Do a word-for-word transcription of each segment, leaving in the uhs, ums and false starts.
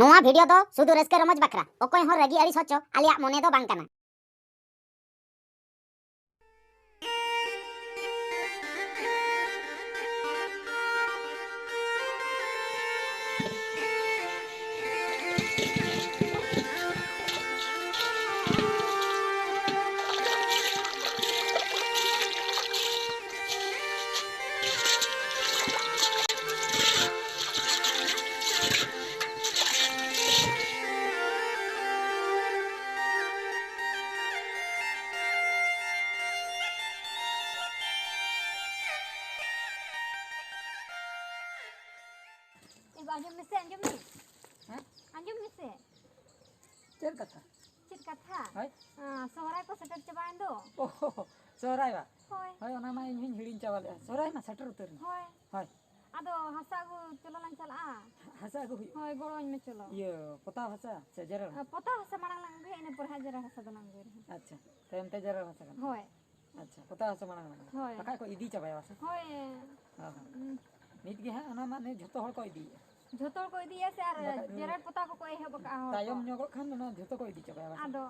ᱱᱚᱣᱟ ᱵᱷᱤᱰᱤᱭᱳ ᱫᱚ ᱥᱩᱫᱷᱩ ᱨᱟᱹᱥᱠᱟᱹ ᱨᱚᱢᱚᱡᱽ ᱵᱟᱠᱷᱨᱟ, ᱚᱠᱚᱭ ᱦᱚᱸ ᱨᱟᱹᱜᱤ ᱟᱹᱲᱤᱥ ᱦᱚᱪᱚ ᱟᱞᱮᱭᱟᱜ ᱢᱚᱱᱮ ᱫᱚ ᱵᱟᱝ ᱠᱟᱱᱟ᱾ ᱮ ᱵᱟ, ᱟᱸᱡᱚᱢ ᱢᱮᱥᱮ, ᱟᱸᱡᱚᱢ ᱢᱮ᱾ ᱦᱮᱸ? ᱟᱸᱡᱚᱢ ᱢᱮᱥᱮ᱾ ᱪᱮᱫ ᱠᱟᱛᱷᱟ? ᱪᱮᱫ ᱠᱟᱛᱷᱟ? ᱦᱳᱭ᱾ ᱟᱸ, ᱥᱚᱦᱨᱟᱭ ᱠᱚ ᱥᱮᱴᱮᱨ ᱪᱟᱵᱟᱭᱮᱱ ᱫᱚ᱾ ᱚ, ᱥᱚᱦᱨᱟᱭ ᱵᱟ? ᱦᱳᱭ᱾ ᱦᱳᱭ, ᱚᱱᱟ ᱢᱟ ᱤᱧ ᱦᱚᱸᱧ ᱦᱤᱲᱤᱧ ᱪᱟᱵᱟ ᱞᱮᱫᱼᱟ᱾ ᱥᱚᱦᱨᱟᱭ ᱢᱟ ᱥᱮᱴᱮᱨ ᱩᱛᱟᱹᱨ ᱮᱱᱟ᱾ ᱦᱳᱭ᱾ ᱦᱳᱭ᱾ ᱟᱫᱚ ᱦᱟᱥᱟ ᱟᱹᱜᱩ ᱪᱚᱞᱚ ᱞᱟᱝ ᱪᱟᱞᱟᱜᱼᱟ᱾ ᱦᱟᱥᱟ ᱟᱹᱜᱩ ᱦᱩᱭᱩᱜᱼᱟ? ᱦᱳᱭ, ᱜᱚᱲᱚᱧ ᱢᱮ ᱪᱚᱞᱚ᱾ ᱤᱭᱟᱹ, ᱯᱚᱛᱟᱣ ᱦᱟᱥᱟ ᱥᱮ ᱡᱮᱨᱮᱲ ᱦᱟᱥᱟ? ᱯᱚᱛᱟᱣ ᱦᱟᱥᱟ ᱢᱟᱲᱟᱝ ᱞᱟᱝ ᱟᱹᱜᱩᱭᱟ, ᱤᱱᱟᱹ ᱯᱚᱨᱮ ᱦᱟᱸᱜ ᱡᱮᱨᱮᱲ ᱦᱟᱥᱟ ᱫᱚᱞᱟᱝ ᱟᱹᱜᱩᱭᱟ ᱦᱟᱸᱜ᱾ ᱟᱪᱪᱷᱟ, ᱛᱟᱭᱚᱢ ᱛᱮ ᱡᱮᱨᱮᱲ ᱦᱟᱥᱟ ᱠᱟᱱᱟ᱾ ᱦᱳᱭ᱾ ᱟᱪᱪᱷᱟ, ᱯᱚᱛᱟᱣ ᱦᱟᱥᱟ ᱢᱟᱲᱟᱝ ᱞᱟᱝ ᱟᱹᱜᱩᱭᱟ᱾ ᱦᱳᱭ᱾ ᱵᱟᱠᱷᱟᱡ ᱠᱚ ᱤᱫᱤ ᱪᱟᱵᱟᱭᱟ ᱥᱮ? ᱦᱳᱭ᱾ ᱦᱳᱭ, ᱦᱳᱭ᱾ ᱦᱩᱸ᱾ ᱱᱤᱛ ᱜᱮ ᱦᱟᱸᱜ ᱚᱱᱟ ᱢᱟ ᱱᱤᱛ ᱡᱷᱚᱛᱚ ᱦᱚᱲ ᱠᱚ ᱤᱫᱤᱭᱮᱫᱼᱟ᱾ ᱡᱷᱚᱛᱚ ᱦᱚᱲ ᱠᱚ ᱤᱫᱤᱭᱟ ᱥᱮ, ᱟᱨ ᱵᱟᱠᱷᱟᱡ ᱫᱚ ᱡᱮᱨᱮᱲ ᱯᱚᱛᱟᱣ ᱠᱚᱠᱚ ᱮᱦᱚᱵ ᱟᱠᱟᱜᱼᱟ ᱦᱚᱲ ᱠᱚ᱾ ᱛᱟᱭᱚᱢ ᱧᱚᱜᱚᱜ ᱠᱷᱟᱱ ᱚᱱᱟ ᱡᱷᱚᱛᱚ ᱠᱚ ᱤᱫᱤ ᱪᱟᱵᱟᱭᱟ ᱵᱟᱥᱮ? ᱟᱫᱚ?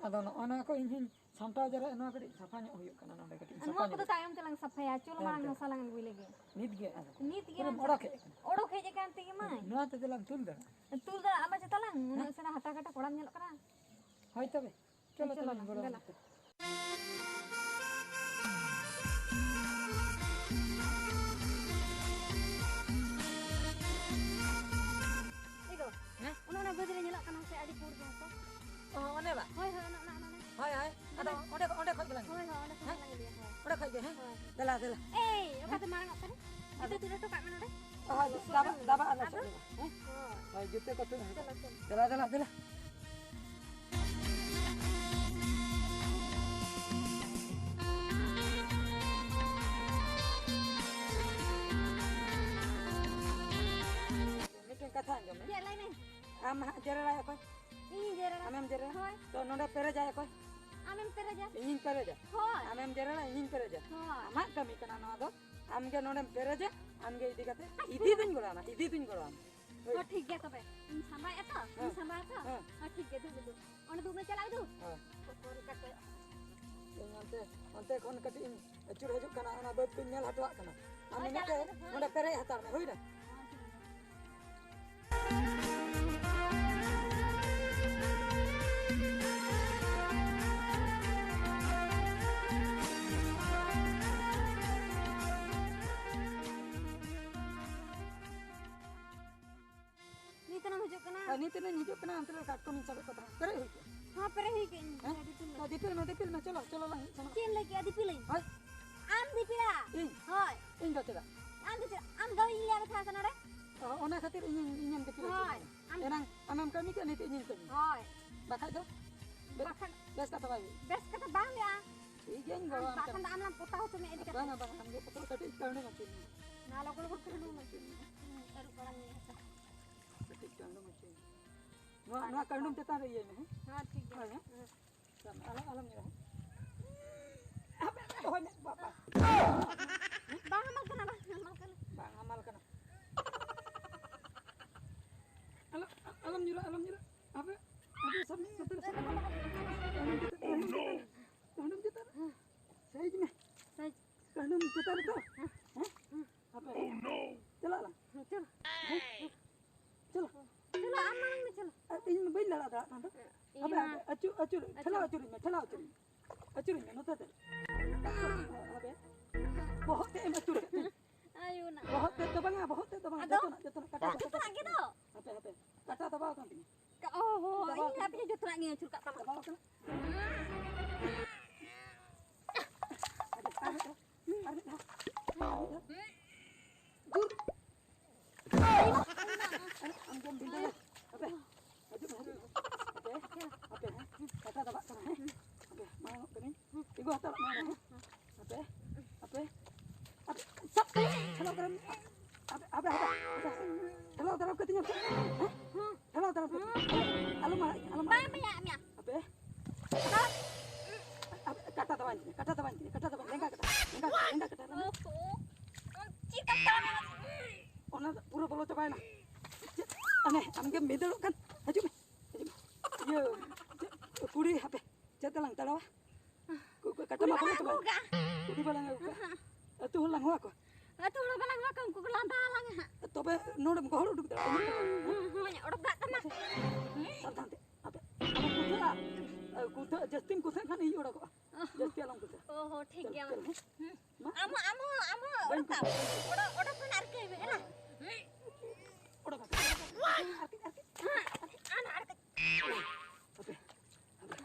ᱟᱫᱚ ᱱᱚᱜᱼᱚ ᱱᱚᱣᱟ ᱠᱚ ᱤᱧ ᱦᱚᱸᱧ ᱥᱟᱢᱴᱟᱣ ᱡᱟᱣᱨᱟᱜᱼᱟ, ᱱᱚᱣᱟ ᱠᱟᱹᱴᱤᱡ ᱥᱟᱯᱷᱟ ᱧᱚᱜ ᱦᱩᱭᱩᱜ ᱠᱟᱱᱟ ᱱᱚᱰᱮ ᱠᱟᱹᱴᱤᱡ ᱤᱧ ᱥᱟᱯᱷᱟ ᱱᱚᱣᱟ ᱠᱚᱫᱚ ᱧᱚᱜ᱾ ᱛᱟᱭᱚᱢ ᱛᱮᱞᱟᱝ ᱥᱟᱯᱷᱟᱭᱟ, ᱪᱚᱞᱚ ᱛᱟᱭᱚᱢ ᱢᱟᱲᱟᱝ ᱛᱮ᱾ ᱦᱟᱥᱟ ᱞᱟᱝ ᱟᱹᱜᱩᱭ ᱞᱮᱜᱮ᱾ ᱱᱤᱛ ᱜᱮ ᱟᱫᱚ ᱱᱤᱛ ᱜᱮ ᱯᱩᱨᱟᱹᱢ ᱦᱟᱸᱜ ᱚᱰᱚᱠ ᱦᱮᱡ ᱟᱠᱟᱱᱟ? ᱚᱰᱚᱠ ᱦᱮᱡ ᱟᱠᱟᱱ ᱛᱮᱜᱮ ᱢᱟᱹᱭ᱾ ᱱᱚᱣᱟ ᱛᱮᱫᱚ ᱞᱟᱝ ᱛᱩᱞ ᱫᱟᱲᱮᱭᱟᱜᱼᱟ᱾ ᱛᱩᱞ ᱫᱟᱲᱮᱭᱟᱜᱼᱟ ᱢᱟ ᱪᱮᱛᱟ ᱞᱟᱝ, ᱩᱱᱟᱹᱜ ᱦᱮᱸ? ᱥᱮᱬᱟ ᱦᱟᱴᱟ ᱠᱟᱴᱟ ᱠᱚᱲᱟᱢ ᱧᱮᱞᱚᱜ ᱠᱟᱱᱟ᱾ ᱦᱳᱭ ᱛᱚᱵᱮ, ᱪᱚᱞᱚ ᱪᱚᱞᱚ ᱛᱚᱵᱮ ᱞᱟᱝ, ᱜᱚᱲᱚ ᱫᱮᱞᱟ᱾ ᱟᱢ ᱛᱮ᱾ ᱮ ᱜᱚ, ᱦᱮᱸ? ᱚᱱᱮ ᱚᱱᱟ ᱵᱟᱹᱫᱽ ᱨᱮ ᱧᱮᱞᱚᱜ ᱠᱟᱱᱟ ᱥᱮ ᱟᱹᱰᱤ ᱯᱩᱸᱰ ᱜᱮ ᱦᱟᱥᱟ? ᱚ, ᱚᱱᱮ ᱵᱟ? ᱦᱳᱭ, ᱦᱳᱭ, ᱚᱱᱮ ᱚᱱᱟ, ᱚᱱᱮ ᱚᱱᱟ᱾ ᱦᱳᱭ, ᱦᱳᱭ᱾ ᱟᱫᱚ ᱚᱸᱰᱮ, ᱚᱸᱰᱮ ᱠᱷᱚᱡ ᱜᱮᱞᱟᱝ ᱦᱳᱭ, ᱦᱳᱭ, ᱚᱸᱰᱮ ᱠᱷᱚᱱ ᱦᱮᱸ? ᱜᱮᱞᱟᱝ ᱤᱫᱤᱭᱟ, ᱦᱳᱭ᱾ ᱚᱸᱰᱮ ᱠᱷᱚᱡ ᱜᱮ, ᱦᱮᱸ? ᱦᱳᱭ᱾ ᱫᱮᱞᱟ, ᱫᱮᱞᱟ᱾ ᱮᱭ, ᱚᱠᱟᱛᱮ ᱢᱟᱲᱟᱝ ᱚᱜ ᱠᱟᱱᱟ? ᱟᱫᱚ ᱡᱩᱛᱟᱹ ᱛᱩᱫ ᱦᱚᱴᱚ ᱠᱟᱜ ᱢᱮ ᱱᱚᱰᱮ᱾ ᱦᱳᱭ, ᱫᱟᱵᱟ, ᱫᱟᱵᱟ ᱟᱞᱚ ᱟᱫᱚ? ᱥᱟᱵ ᱢᱮ᱾ ᱦᱮᱸ? ᱦᱳᱭ᱾ ᱦᱳᱭ, ᱡᱩᱛᱟᱹ ᱠᱚ ᱛᱩᱫ ᱦᱚᱴᱚ ᱪᱚᱞᱚ, ᱠᱟᱜ᱾ ᱪᱚᱞᱚ᱾ ᱫᱮᱞᱟ, ᱫᱮᱞᱟ, ᱫᱮᱞᱟ᱾ ᱢᱤᱫᱴᱮᱱ ᱠᱟᱛᱷᱟ ᱟᱸᱡᱚᱢ ᱢᱮ᱾ ᱪᱮᱫ? ᱞᱟᱹᱭ ᱢᱮ᱾ ᱟᱢ ᱦᱟᱸᱜ ᱡᱮᱨᱮᱲᱟᱭ ᱚᱠᱚᱭ? ᱤᱧᱤᱧ ᱡᱮᱨᱮᱲᱟ᱾ ᱟᱢᱮᱢ ᱡᱮᱨᱮᱲᱟ? ᱦᱳᱭ᱾ ᱛᱚ ᱱᱚᱰᱮ ᱯᱮᱨᱮᱡᱟᱭ ᱚᱠᱚᱭ? ᱟᱢᱮᱢ ᱯᱮᱨᱮᱡᱟ᱾ ᱤᱧᱤᱧ ᱯᱮᱨᱮᱡᱟ? ᱦᱳᱭ᱾ ᱟᱢᱮᱢ ᱡᱮᱨᱮᱲᱟ, ᱤᱧᱤᱧ ᱯᱮᱨᱮᱡᱟ? ᱦᱳᱭ᱾ ᱟᱢᱟᱜ ᱠᱟᱹᱢᱤ ᱠᱟᱱᱟ ᱱᱚᱣᱟ ᱫᱚ᱾ ᱟᱢ ᱜᱮ ᱱᱚᱰᱮᱢ ᱯᱮᱨᱮᱡᱟ, ᱟᱢ ᱜᱮ ᱤᱫᱤ ᱠᱟᱛᱮ᱾ ᱤᱫᱤ ᱫᱩᱧ ᱜᱚᱲᱚ ᱟᱢᱟ, ᱤᱫᱤ ᱫᱩᱧ ᱜᱚᱲᱚ ᱟᱢᱟ᱾ ᱦᱚᱸ, ᱴᱷᱤᱠ ᱜᱮᱭᱟ ᱛᱚᱵᱮ᱾ ᱤᱧ ᱥᱟᱢᱵᱟᱭᱟ ᱛᱚ, ᱤᱧ ᱦᱮᱸ᱾ ᱥᱟᱢᱵᱟᱭᱟ ᱛᱚ᱾ ᱦᱮᱸ᱾ ᱦᱚᱸ, ᱴᱷᱤᱠ ᱜᱮᱭᱟ, ᱫᱩᱲᱩᱵ, ᱫᱩᱲᱩᱵ᱾ ᱚᱸᱰᱮ ᱫᱩᱲᱩᱵ ᱢᱮ, ᱪᱟᱞᱟᱜ ᱫᱩ᱾ ᱦᱮᱸ᱾ ᱯᱷᱳᱱ ᱠᱟᱛᱮ᱾ ᱤᱧ ᱚᱱᱛᱮ, ᱚᱱᱛᱮ ᱠᱷᱚᱱ ᱠᱟᱹᱴᱤᱡ ᱤᱧ ᱟᱹᱪᱩᱨ ᱦᱤᱡᱩᱜ ᱠᱟᱱᱟ, ᱚᱱᱟ ᱵᱟᱹᱫᱽ ᱠᱚᱧ ᱧᱮᱞ ᱦᱚᱴᱚᱣᱟᱜ ᱠᱟᱱᱟ᱾ ᱟᱢ ᱦᱳᱭ, ᱢᱤᱱᱤᱴ ᱪᱟᱞᱟᱜ ᱨᱮ ᱢᱮ, ᱦᱳᱭ᱾ ᱱᱚᱰᱮ ᱯᱮᱨᱮᱡ ᱦᱟᱛᱟᱲ ᱢᱮ, ᱦᱩᱭᱱᱟ? ᱦᱚᱸ, ᱴᱷᱤᱠ ᱜᱮᱭᱟ᱾ ᱱᱤᱛ ᱮᱢ ᱦᱤᱡᱩᱜ ᱠᱟᱱᱟ? ᱦᱮᱸ, ᱱᱤᱛ ᱮᱱᱟᱧ ᱦᱤᱡᱩᱜ ᱠᱟᱱᱟ, ᱚᱱᱛᱮ ᱨᱮ ᱠᱟᱴᱠᱚᱢ ᱤᱧ ᱥᱟᱵᱮᱫ ᱠᱚ ᱛᱟᱦᱮᱸᱫ᱾ ᱯᱮᱨᱮᱡ ᱦᱩᱭ ᱠᱚᱜᱼᱟ᱾ ᱦᱚᱸ, ᱯᱮᱨᱮᱡ ᱦᱩᱭ ᱠᱚᱜᱼᱟ᱾ ᱦᱮᱸ? ᱫᱤᱯᱤᱞ ᱢᱮ᱾ ᱫᱤᱯᱤᱞ ᱢᱮ, ᱫᱤᱯᱤᱞ ᱢᱮ, ᱪᱚᱞᱚ, ᱪᱚᱞᱚ ᱞᱟᱝ ᱦᱮᱡ ᱥᱮᱱᱚᱜ᱾ ᱪᱮᱫ ᱮᱢ ᱞᱟᱹᱭ ᱠᱮᱜᱼᱟ, ᱫᱤᱯᱤᱞᱟᱹᱧ? ᱦᱳᱭ᱾ ᱟᱢ ᱫᱤᱯᱤᱞᱟ? ᱤᱧ? ᱦᱳᱭ᱾ ᱤᱧ ᱫᱚ ᱪᱮᱫᱟᱜ? ᱟᱢ ᱫᱚ ᱪᱮᱫᱟᱜ? ᱟᱢ ᱫᱚ ᱤᱧ ᱞᱟᱹᱭ ᱢᱮ ᱛᱟᱦᱮᱸ ᱠᱟᱱᱟ ᱨᱮ? ᱚ, ᱚᱱᱟ ᱠᱷᱟᱹᱛᱤᱨ ᱤᱧ, ᱤᱧᱮᱢ ᱫᱤᱯᱤᱞ ᱦᱚᱪᱚ ᱦᱳᱭ, ᱠᱤᱫᱤᱧᱟ᱾ ᱟᱢ ᱮᱱᱟᱝ ᱟᱢᱮᱢ ᱠᱟᱹᱢᱤ ᱠᱮᱫ, ᱱᱤᱛᱚᱜ ᱤᱧᱤᱧ ᱠᱟᱹᱢᱤᱭᱟ᱾ ᱦᱳᱭ᱾ ᱵᱟᱠᱷᱟᱡ ᱫᱚ? ᱵᱮ-, ᱵᱟᱠᱷᱟᱱ ᱵᱮᱥ ᱠᱟᱛᱷᱟ ᱵᱟᱭ ᱦᱩᱭᱩᱜᱼᱟ᱾ ᱵᱮᱥ ᱠᱟᱛᱷᱟ ᱵᱟᱝ ᱦᱩᱭᱩᱜᱼᱟ᱾ ᱴᱷᱤᱠ ᱜᱮᱭᱟᱧ ᱜᱚᱲᱚ ᱟᱢ ᱵᱟᱠᱷᱟᱱ ᱠᱟᱱᱟ᱾ ᱫᱚ ᱟᱢ ᱞᱟᱝ ᱯᱚᱛᱟᱣ ᱦᱚᱪᱚ ᱢᱮ ᱤᱫᱤ ᱠᱟᱛᱮ᱾ ᱵᱟᱝᱟ, ᱵᱟᱝᱟ, ᱟᱢ ᱜᱮ ᱯᱚᱛᱟᱣ ᱠᱟᱹᱴᱤᱡ ᱠᱟᱹᱦᱱᱤ ᱢᱟᱪᱮ ᱢᱮ᱾ ᱱᱟ ᱞᱚᱜᱚᱱ ᱞᱚᱜᱚᱱ ᱠᱟᱹᱦᱱᱤ ᱢᱟᱪᱮ ᱢᱮ᱾ ᱦᱩᱸ, ᱟᱹᱨᱩᱵ ᱵᱟᱲᱟ ᱢᱮ ᱦᱟᱯᱮ᱾ ᱠᱟᱹᱴᱤᱡ ᱠᱟᱹᱦᱱᱤ ᱢᱟᱪᱮ ᱢᱮ᱾ ᱱᱚᱣᱟ, ᱱᱚᱣᱟ ᱠᱟᱹᱦᱱᱤ ᱪᱮᱛᱟᱱ ᱨᱮ ᱤᱭᱟᱹᱭ ᱢᱮ, ᱦᱮᱸ? ᱦᱮᱸ, ᱴᱷᱤᱠ ᱜᱮᱭᱟ᱾ ᱦᱳᱭ, ᱦᱮᱸ? ᱦᱮᱸ᱾ ᱟᱞᱚᱢ, ᱟᱞᱚᱢ ᱧᱮᱞᱟ, ᱦᱮᱸ? ᱦᱟᱯᱮ, ᱫᱚᱦᱚᱭ ᱢᱮ, ᱵᱟᱵᱟ᱾ ᱵᱟᱝ ᱦᱟᱢᱟᱞ ᱠᱟᱱᱟ, ᱵᱟᱝ ᱦᱟᱢᱟᱞ ᱠᱟᱱᱟ᱾ ᱵᱟᱝ ᱦᱟᱢᱟᱞ ᱠᱟᱱᱟ᱾ ᱟᱞᱚ, ᱟᱞᱚᱢ ᱧᱩᱨᱟ, ᱟᱞᱚᱢ ᱧᱩᱨᱟ᱾ ᱦᱟᱯᱮ, ᱦᱟᱯᱮ, ᱥᱟᱵ ᱢᱮ, ᱥᱟᱵ ᱢᱮ, ᱥᱟᱵ ᱢᱮ᱾ ᱠᱟᱹᱦᱱᱩᱢ ᱪᱮᱛᱟᱱ ᱨᱮ᱾ ᱠᱟᱹᱦᱱᱩᱢ ᱪᱮᱛᱟᱱ ᱨᱮ᱾ ᱥᱟᱭᱤᱡ ᱢᱮ᱾ ᱥᱟᱭᱤᱡ᱾ ᱠᱟᱹᱦᱱᱩᱢ ᱪᱮᱛᱟᱱ ᱨᱮ ᱛᱚ᱾ ᱦᱮᱸ? ᱦᱟᱯᱮ᱾ ᱪᱟᱞᱟᱜ ᱟᱞᱟᱝ᱾ ᱦᱮᱸ, ᱪᱚᱞᱚ᱾ ᱦᱮᱸ? ᱪᱚᱞᱚ᱾ ᱪᱚᱞᱚ, ᱟᱢ ᱢᱟᱲᱟᱝ ᱢᱮ, ᱪᱚᱞᱚ᱾ ᱟᱨ ᱤᱧ ᱢᱟ ᱵᱟᱹᱧ ᱞᱟᱲᱟ ᱫᱟᱲᱮᱭᱟᱜ ᱠᱟᱱ ᱫᱚ᱾ ᱤᱧ ᱦᱟᱯᱮ, ᱢᱟ ᱦᱟᱯᱮ, ᱟᱹᱪᱩᱨ, ᱟᱹᱪᱩᱨ, ᱟᱹᱪᱩᱨ᱾ ᱴᱷᱮᱞᱟᱣ ᱟᱹᱪᱩᱨᱤᱧ ᱢᱮ, ᱴᱷᱮᱞᱟᱣ ᱟᱹᱪᱩᱨᱤᱧ ᱢᱮ᱾ ᱟᱹᱪᱩᱨᱤᱧ ᱢᱮ, ᱱᱚᱛᱮ ᱛᱮ᱾ ᱦᱟᱯᱮ᱾ ᱵᱚᱦᱚᱜ ᱛᱮ ᱮᱢ ᱟᱹᱪᱩᱨᱮᱫ ᱛᱤᱧ᱾ ᱟᱭᱳ ᱱᱟ᱾ ᱵᱚᱦᱚᱜ ᱛᱮ ᱫᱚ ᱵᱟᱝᱟ, ᱵᱚᱦᱚᱜ ᱛᱮ ᱫᱚ ᱵᱟᱝᱟ, ᱟᱫᱚ? ᱡᱚᱛᱚᱱᱟᱜ, ᱡᱚᱛᱚᱱᱟᱜ, ᱠᱟᱴᱟ ᱠᱚ, ᱡᱚᱛᱚᱱᱟᱜ ᱜᱮ ᱫᱚ᱾ ᱦᱟᱯᱮ, ᱦᱟᱯᱮ, ᱠᱟᱴᱟ ᱫᱟᱵᱟᱣ ᱟᱠᱟᱱ ᱛᱤᱧᱟ᱾ ᱚ ᱦᱚ, ᱫᱟᱵᱟᱣ ᱤᱧ ᱟᱠᱟᱱ ᱦᱟᱯᱮ ᱛᱤᱧᱟ᱾ ᱡᱚᱛᱚᱱᱟᱜ ᱜᱤᱧ ᱟᱹᱪᱩᱨ ᱠᱟᱜ ᱛᱟᱢᱟ᱾ ᱫᱟᱵᱟᱣ ᱟᱠᱟᱱᱟ᱾ ᱦᱟᱯᱮ, ᱟᱨ ᱢᱤᱫ ᱫᱷᱟᱣ, ᱟᱨ ᱢᱤᱫ ᱫᱷᱟᱣ, ᱟᱨ ᱢᱤᱫ ᱫᱷᱟᱣ᱾ ᱡᱳᱨ᱾ ᱟᱢ ᱫᱚᱢ ᱵᱷᱤᱸᱫᱟᱹᱲᱟ᱾ ᱦᱟᱯᱮ, ᱦᱤᱡᱩᱜ ᱢᱮ, ᱦᱤᱡᱩᱜ ᱢᱮ᱾ ᱦᱟᱯᱮ, ᱦᱟᱯᱮ, ᱦᱮᱸ᱾ ᱠᱟᱴᱟ ᱫᱟᱵᱟᱜ ᱠᱟᱱᱟ, ᱦᱮᱸ᱾ ᱦᱟᱯᱮ, ᱢᱟᱲᱟᱝᱚᱜ ᱠᱟᱹᱱᱟᱹᱧ᱾ ᱛᱤᱸᱜᱩ ᱦᱟᱛᱟᱲᱚᱜ ᱢᱮ ᱚᱸᱰᱮ, ᱦᱮᱸ᱾ ᱦᱟᱯᱮ, ᱦᱟᱯᱮ, ᱦᱟᱯᱮ, ᱥᱟᱵ ᱠᱟᱛᱮ ᱴᱷᱮᱞᱟᱣ ᱫᱟᱨᱟᱢ᱾ ᱦᱟᱯᱮ, ᱦᱟᱯᱮ, ᱦᱟᱯᱮ, ᱦᱟᱯᱮ᱾ ᱴᱷᱮᱞᱟᱣ ᱫᱟᱨᱟᱢ ᱠᱟᱹᱛᱤᱧ ᱦᱟᱯᱮ᱾ ᱦᱮᱸ? ᱴᱷᱮᱞᱟᱣ ᱫᱟᱨᱟᱢ ᱠᱟᱹᱛᱤᱧ᱾ ᱟᱞᱚᱢ ᱟᱲᱟᱜ, ᱟᱞᱚᱢ ᱵᱟᱝ ᱟᱲᱟᱜ᱾ ᱢᱮᱭᱟ, ᱢᱮᱭᱟ᱾ ᱦᱟᱯᱮ᱾ ᱥᱟᱵ᱾ ᱦᱟᱯᱮ, ᱠᱟᱴᱟ ᱫᱟᱵᱟᱧ ᱛᱤᱧᱟ, ᱠᱟᱴᱟ ᱫᱟᱵᱟᱧ ᱛᱤᱧᱟ, ᱠᱟᱴᱟ ᱫᱟᱵᱟᱧ, ᱞᱮᱸᱜᱟ ᱠᱟᱴᱟ, ᱞᱮᱸᱜᱟ ᱠᱟᱴᱟ, ᱞᱮᱸᱜᱟ ᱠᱟᱴᱟ᱾ ᱚᱦᱚ᱾ ᱪᱮᱫ ᱠᱟᱴᱟ? ᱚᱱᱟ ᱫᱚ ᱯᱩᱨᱟᱹ ᱵᱚᱞᱚ ᱪᱟᱵᱟᱭᱮᱱᱟ᱾ ᱪᱮᱫ ᱢᱤᱫᱟᱹᱲᱚᱜ ᱠᱟᱱ᱾ ᱦᱤᱡᱩᱜ ᱢᱮ, ᱦᱤᱡᱩᱜ ᱢᱮ᱾ ᱤᱭᱟᱹ, ᱪᱮᱫ, ᱠᱩᱲᱤ, ᱦᱟᱯᱮ, ᱪᱮᱫ ᱛᱮᱞᱟᱝ ᱛᱟᱲᱟᱣᱟ? ᱠᱩ-, ᱠᱩ-, ᱠᱟᱴᱟ ᱠᱩᱲᱤ ᱢᱟ ᱵᱟᱞᱟᱝ ᱵᱟᱹᱱᱩᱜ ᱟᱹᱜᱩ ᱛᱟᱢᱟ᱾ ᱠᱟᱜᱼᱟ᱾ ᱠᱩᱲᱤ ᱵᱟᱞᱟᱝ ᱟᱹᱜᱩ ᱠᱟᱜᱼᱟ᱾ ᱟᱹᱛᱩ ᱦᱚᱲ ᱞᱟᱝ ᱦᱚᱦᱚ ᱟᱠᱚᱣᱟ᱾ ᱟᱹᱛᱩ ᱦᱚᱲ ᱵᱟᱞᱟᱝ ᱦᱚᱦᱚ ᱟᱠᱚᱣᱟ, ᱩᱱᱠᱩ ᱠᱚ ᱞᱟᱸᱫᱟ ᱟᱞᱟᱝᱟ ᱦᱟᱸᱜ᱾ ᱛᱚᱵᱮ ᱱᱚᱰᱮᱢ ᱜᱚᱦᱚᱲ ᱩᱰᱩᱠ ᱫᱟᱲᱮᱭᱟᱜᱼᱟ᱾ ᱦᱩᱸ, ᱦᱩᱸ, ᱚᱰᱚᱠ ᱠᱟᱜ ᱠᱟᱱᱟ᱾ ᱥᱟᱵᱫᱷᱟᱱ ᱛᱮ, ᱟᱯᱮ ᱟᱞᱚᱢ ᱠᱩᱛᱷᱟᱹᱜᱼᱟ᱾ ᱠᱩᱛᱷᱟᱹᱜ, ᱡᱟᱹᱥᱛᱤᱢ ᱠᱩᱛᱷᱟᱹᱜ ᱠᱷᱟᱱ ᱤᱧ ᱚᱰᱚᱠᱚᱜᱼᱟ᱾ ᱡᱟᱹᱥᱛᱤ ᱟᱞᱚᱢ ᱠᱩᱛᱷᱟᱹᱜᱼᱟ᱾ ᱚ ᱦᱚᱸ, ᱴᱷᱤᱠ ᱪᱚᱞ, ᱜᱮᱭᱟ, ᱢᱟ᱾ ᱪᱚᱞ, ᱦᱮᱸ᱾ ᱦᱩᱸ᱾ ᱢᱟ᱾ ᱟᱢ ᱦᱚᱸ, ᱟᱢ ᱦᱚᱸ, ᱟᱢ ᱦᱚᱸ ᱵᱟᱹᱧ ᱚᱰᱚᱠ ᱠᱟᱜ᱾ ᱠᱩᱛᱷᱟᱹᱜᱼᱟ᱾ ᱚᱰᱚᱠ, ᱚᱰᱚᱠ ᱠᱷᱚᱱ ᱟᱨᱠᱤ ᱢᱮ, ᱦᱮᱸ᱾ ᱚᱰᱚᱠ ᱟᱠᱟᱫ᱾ ᱟᱨᱠᱤ, ᱟᱨᱠᱤ᱾ ᱦᱮᱸ, ᱟᱨ, ᱟᱨ ᱠᱟᱹᱡ᱾ ᱦᱟᱯᱮ, ᱦᱟᱯᱮ,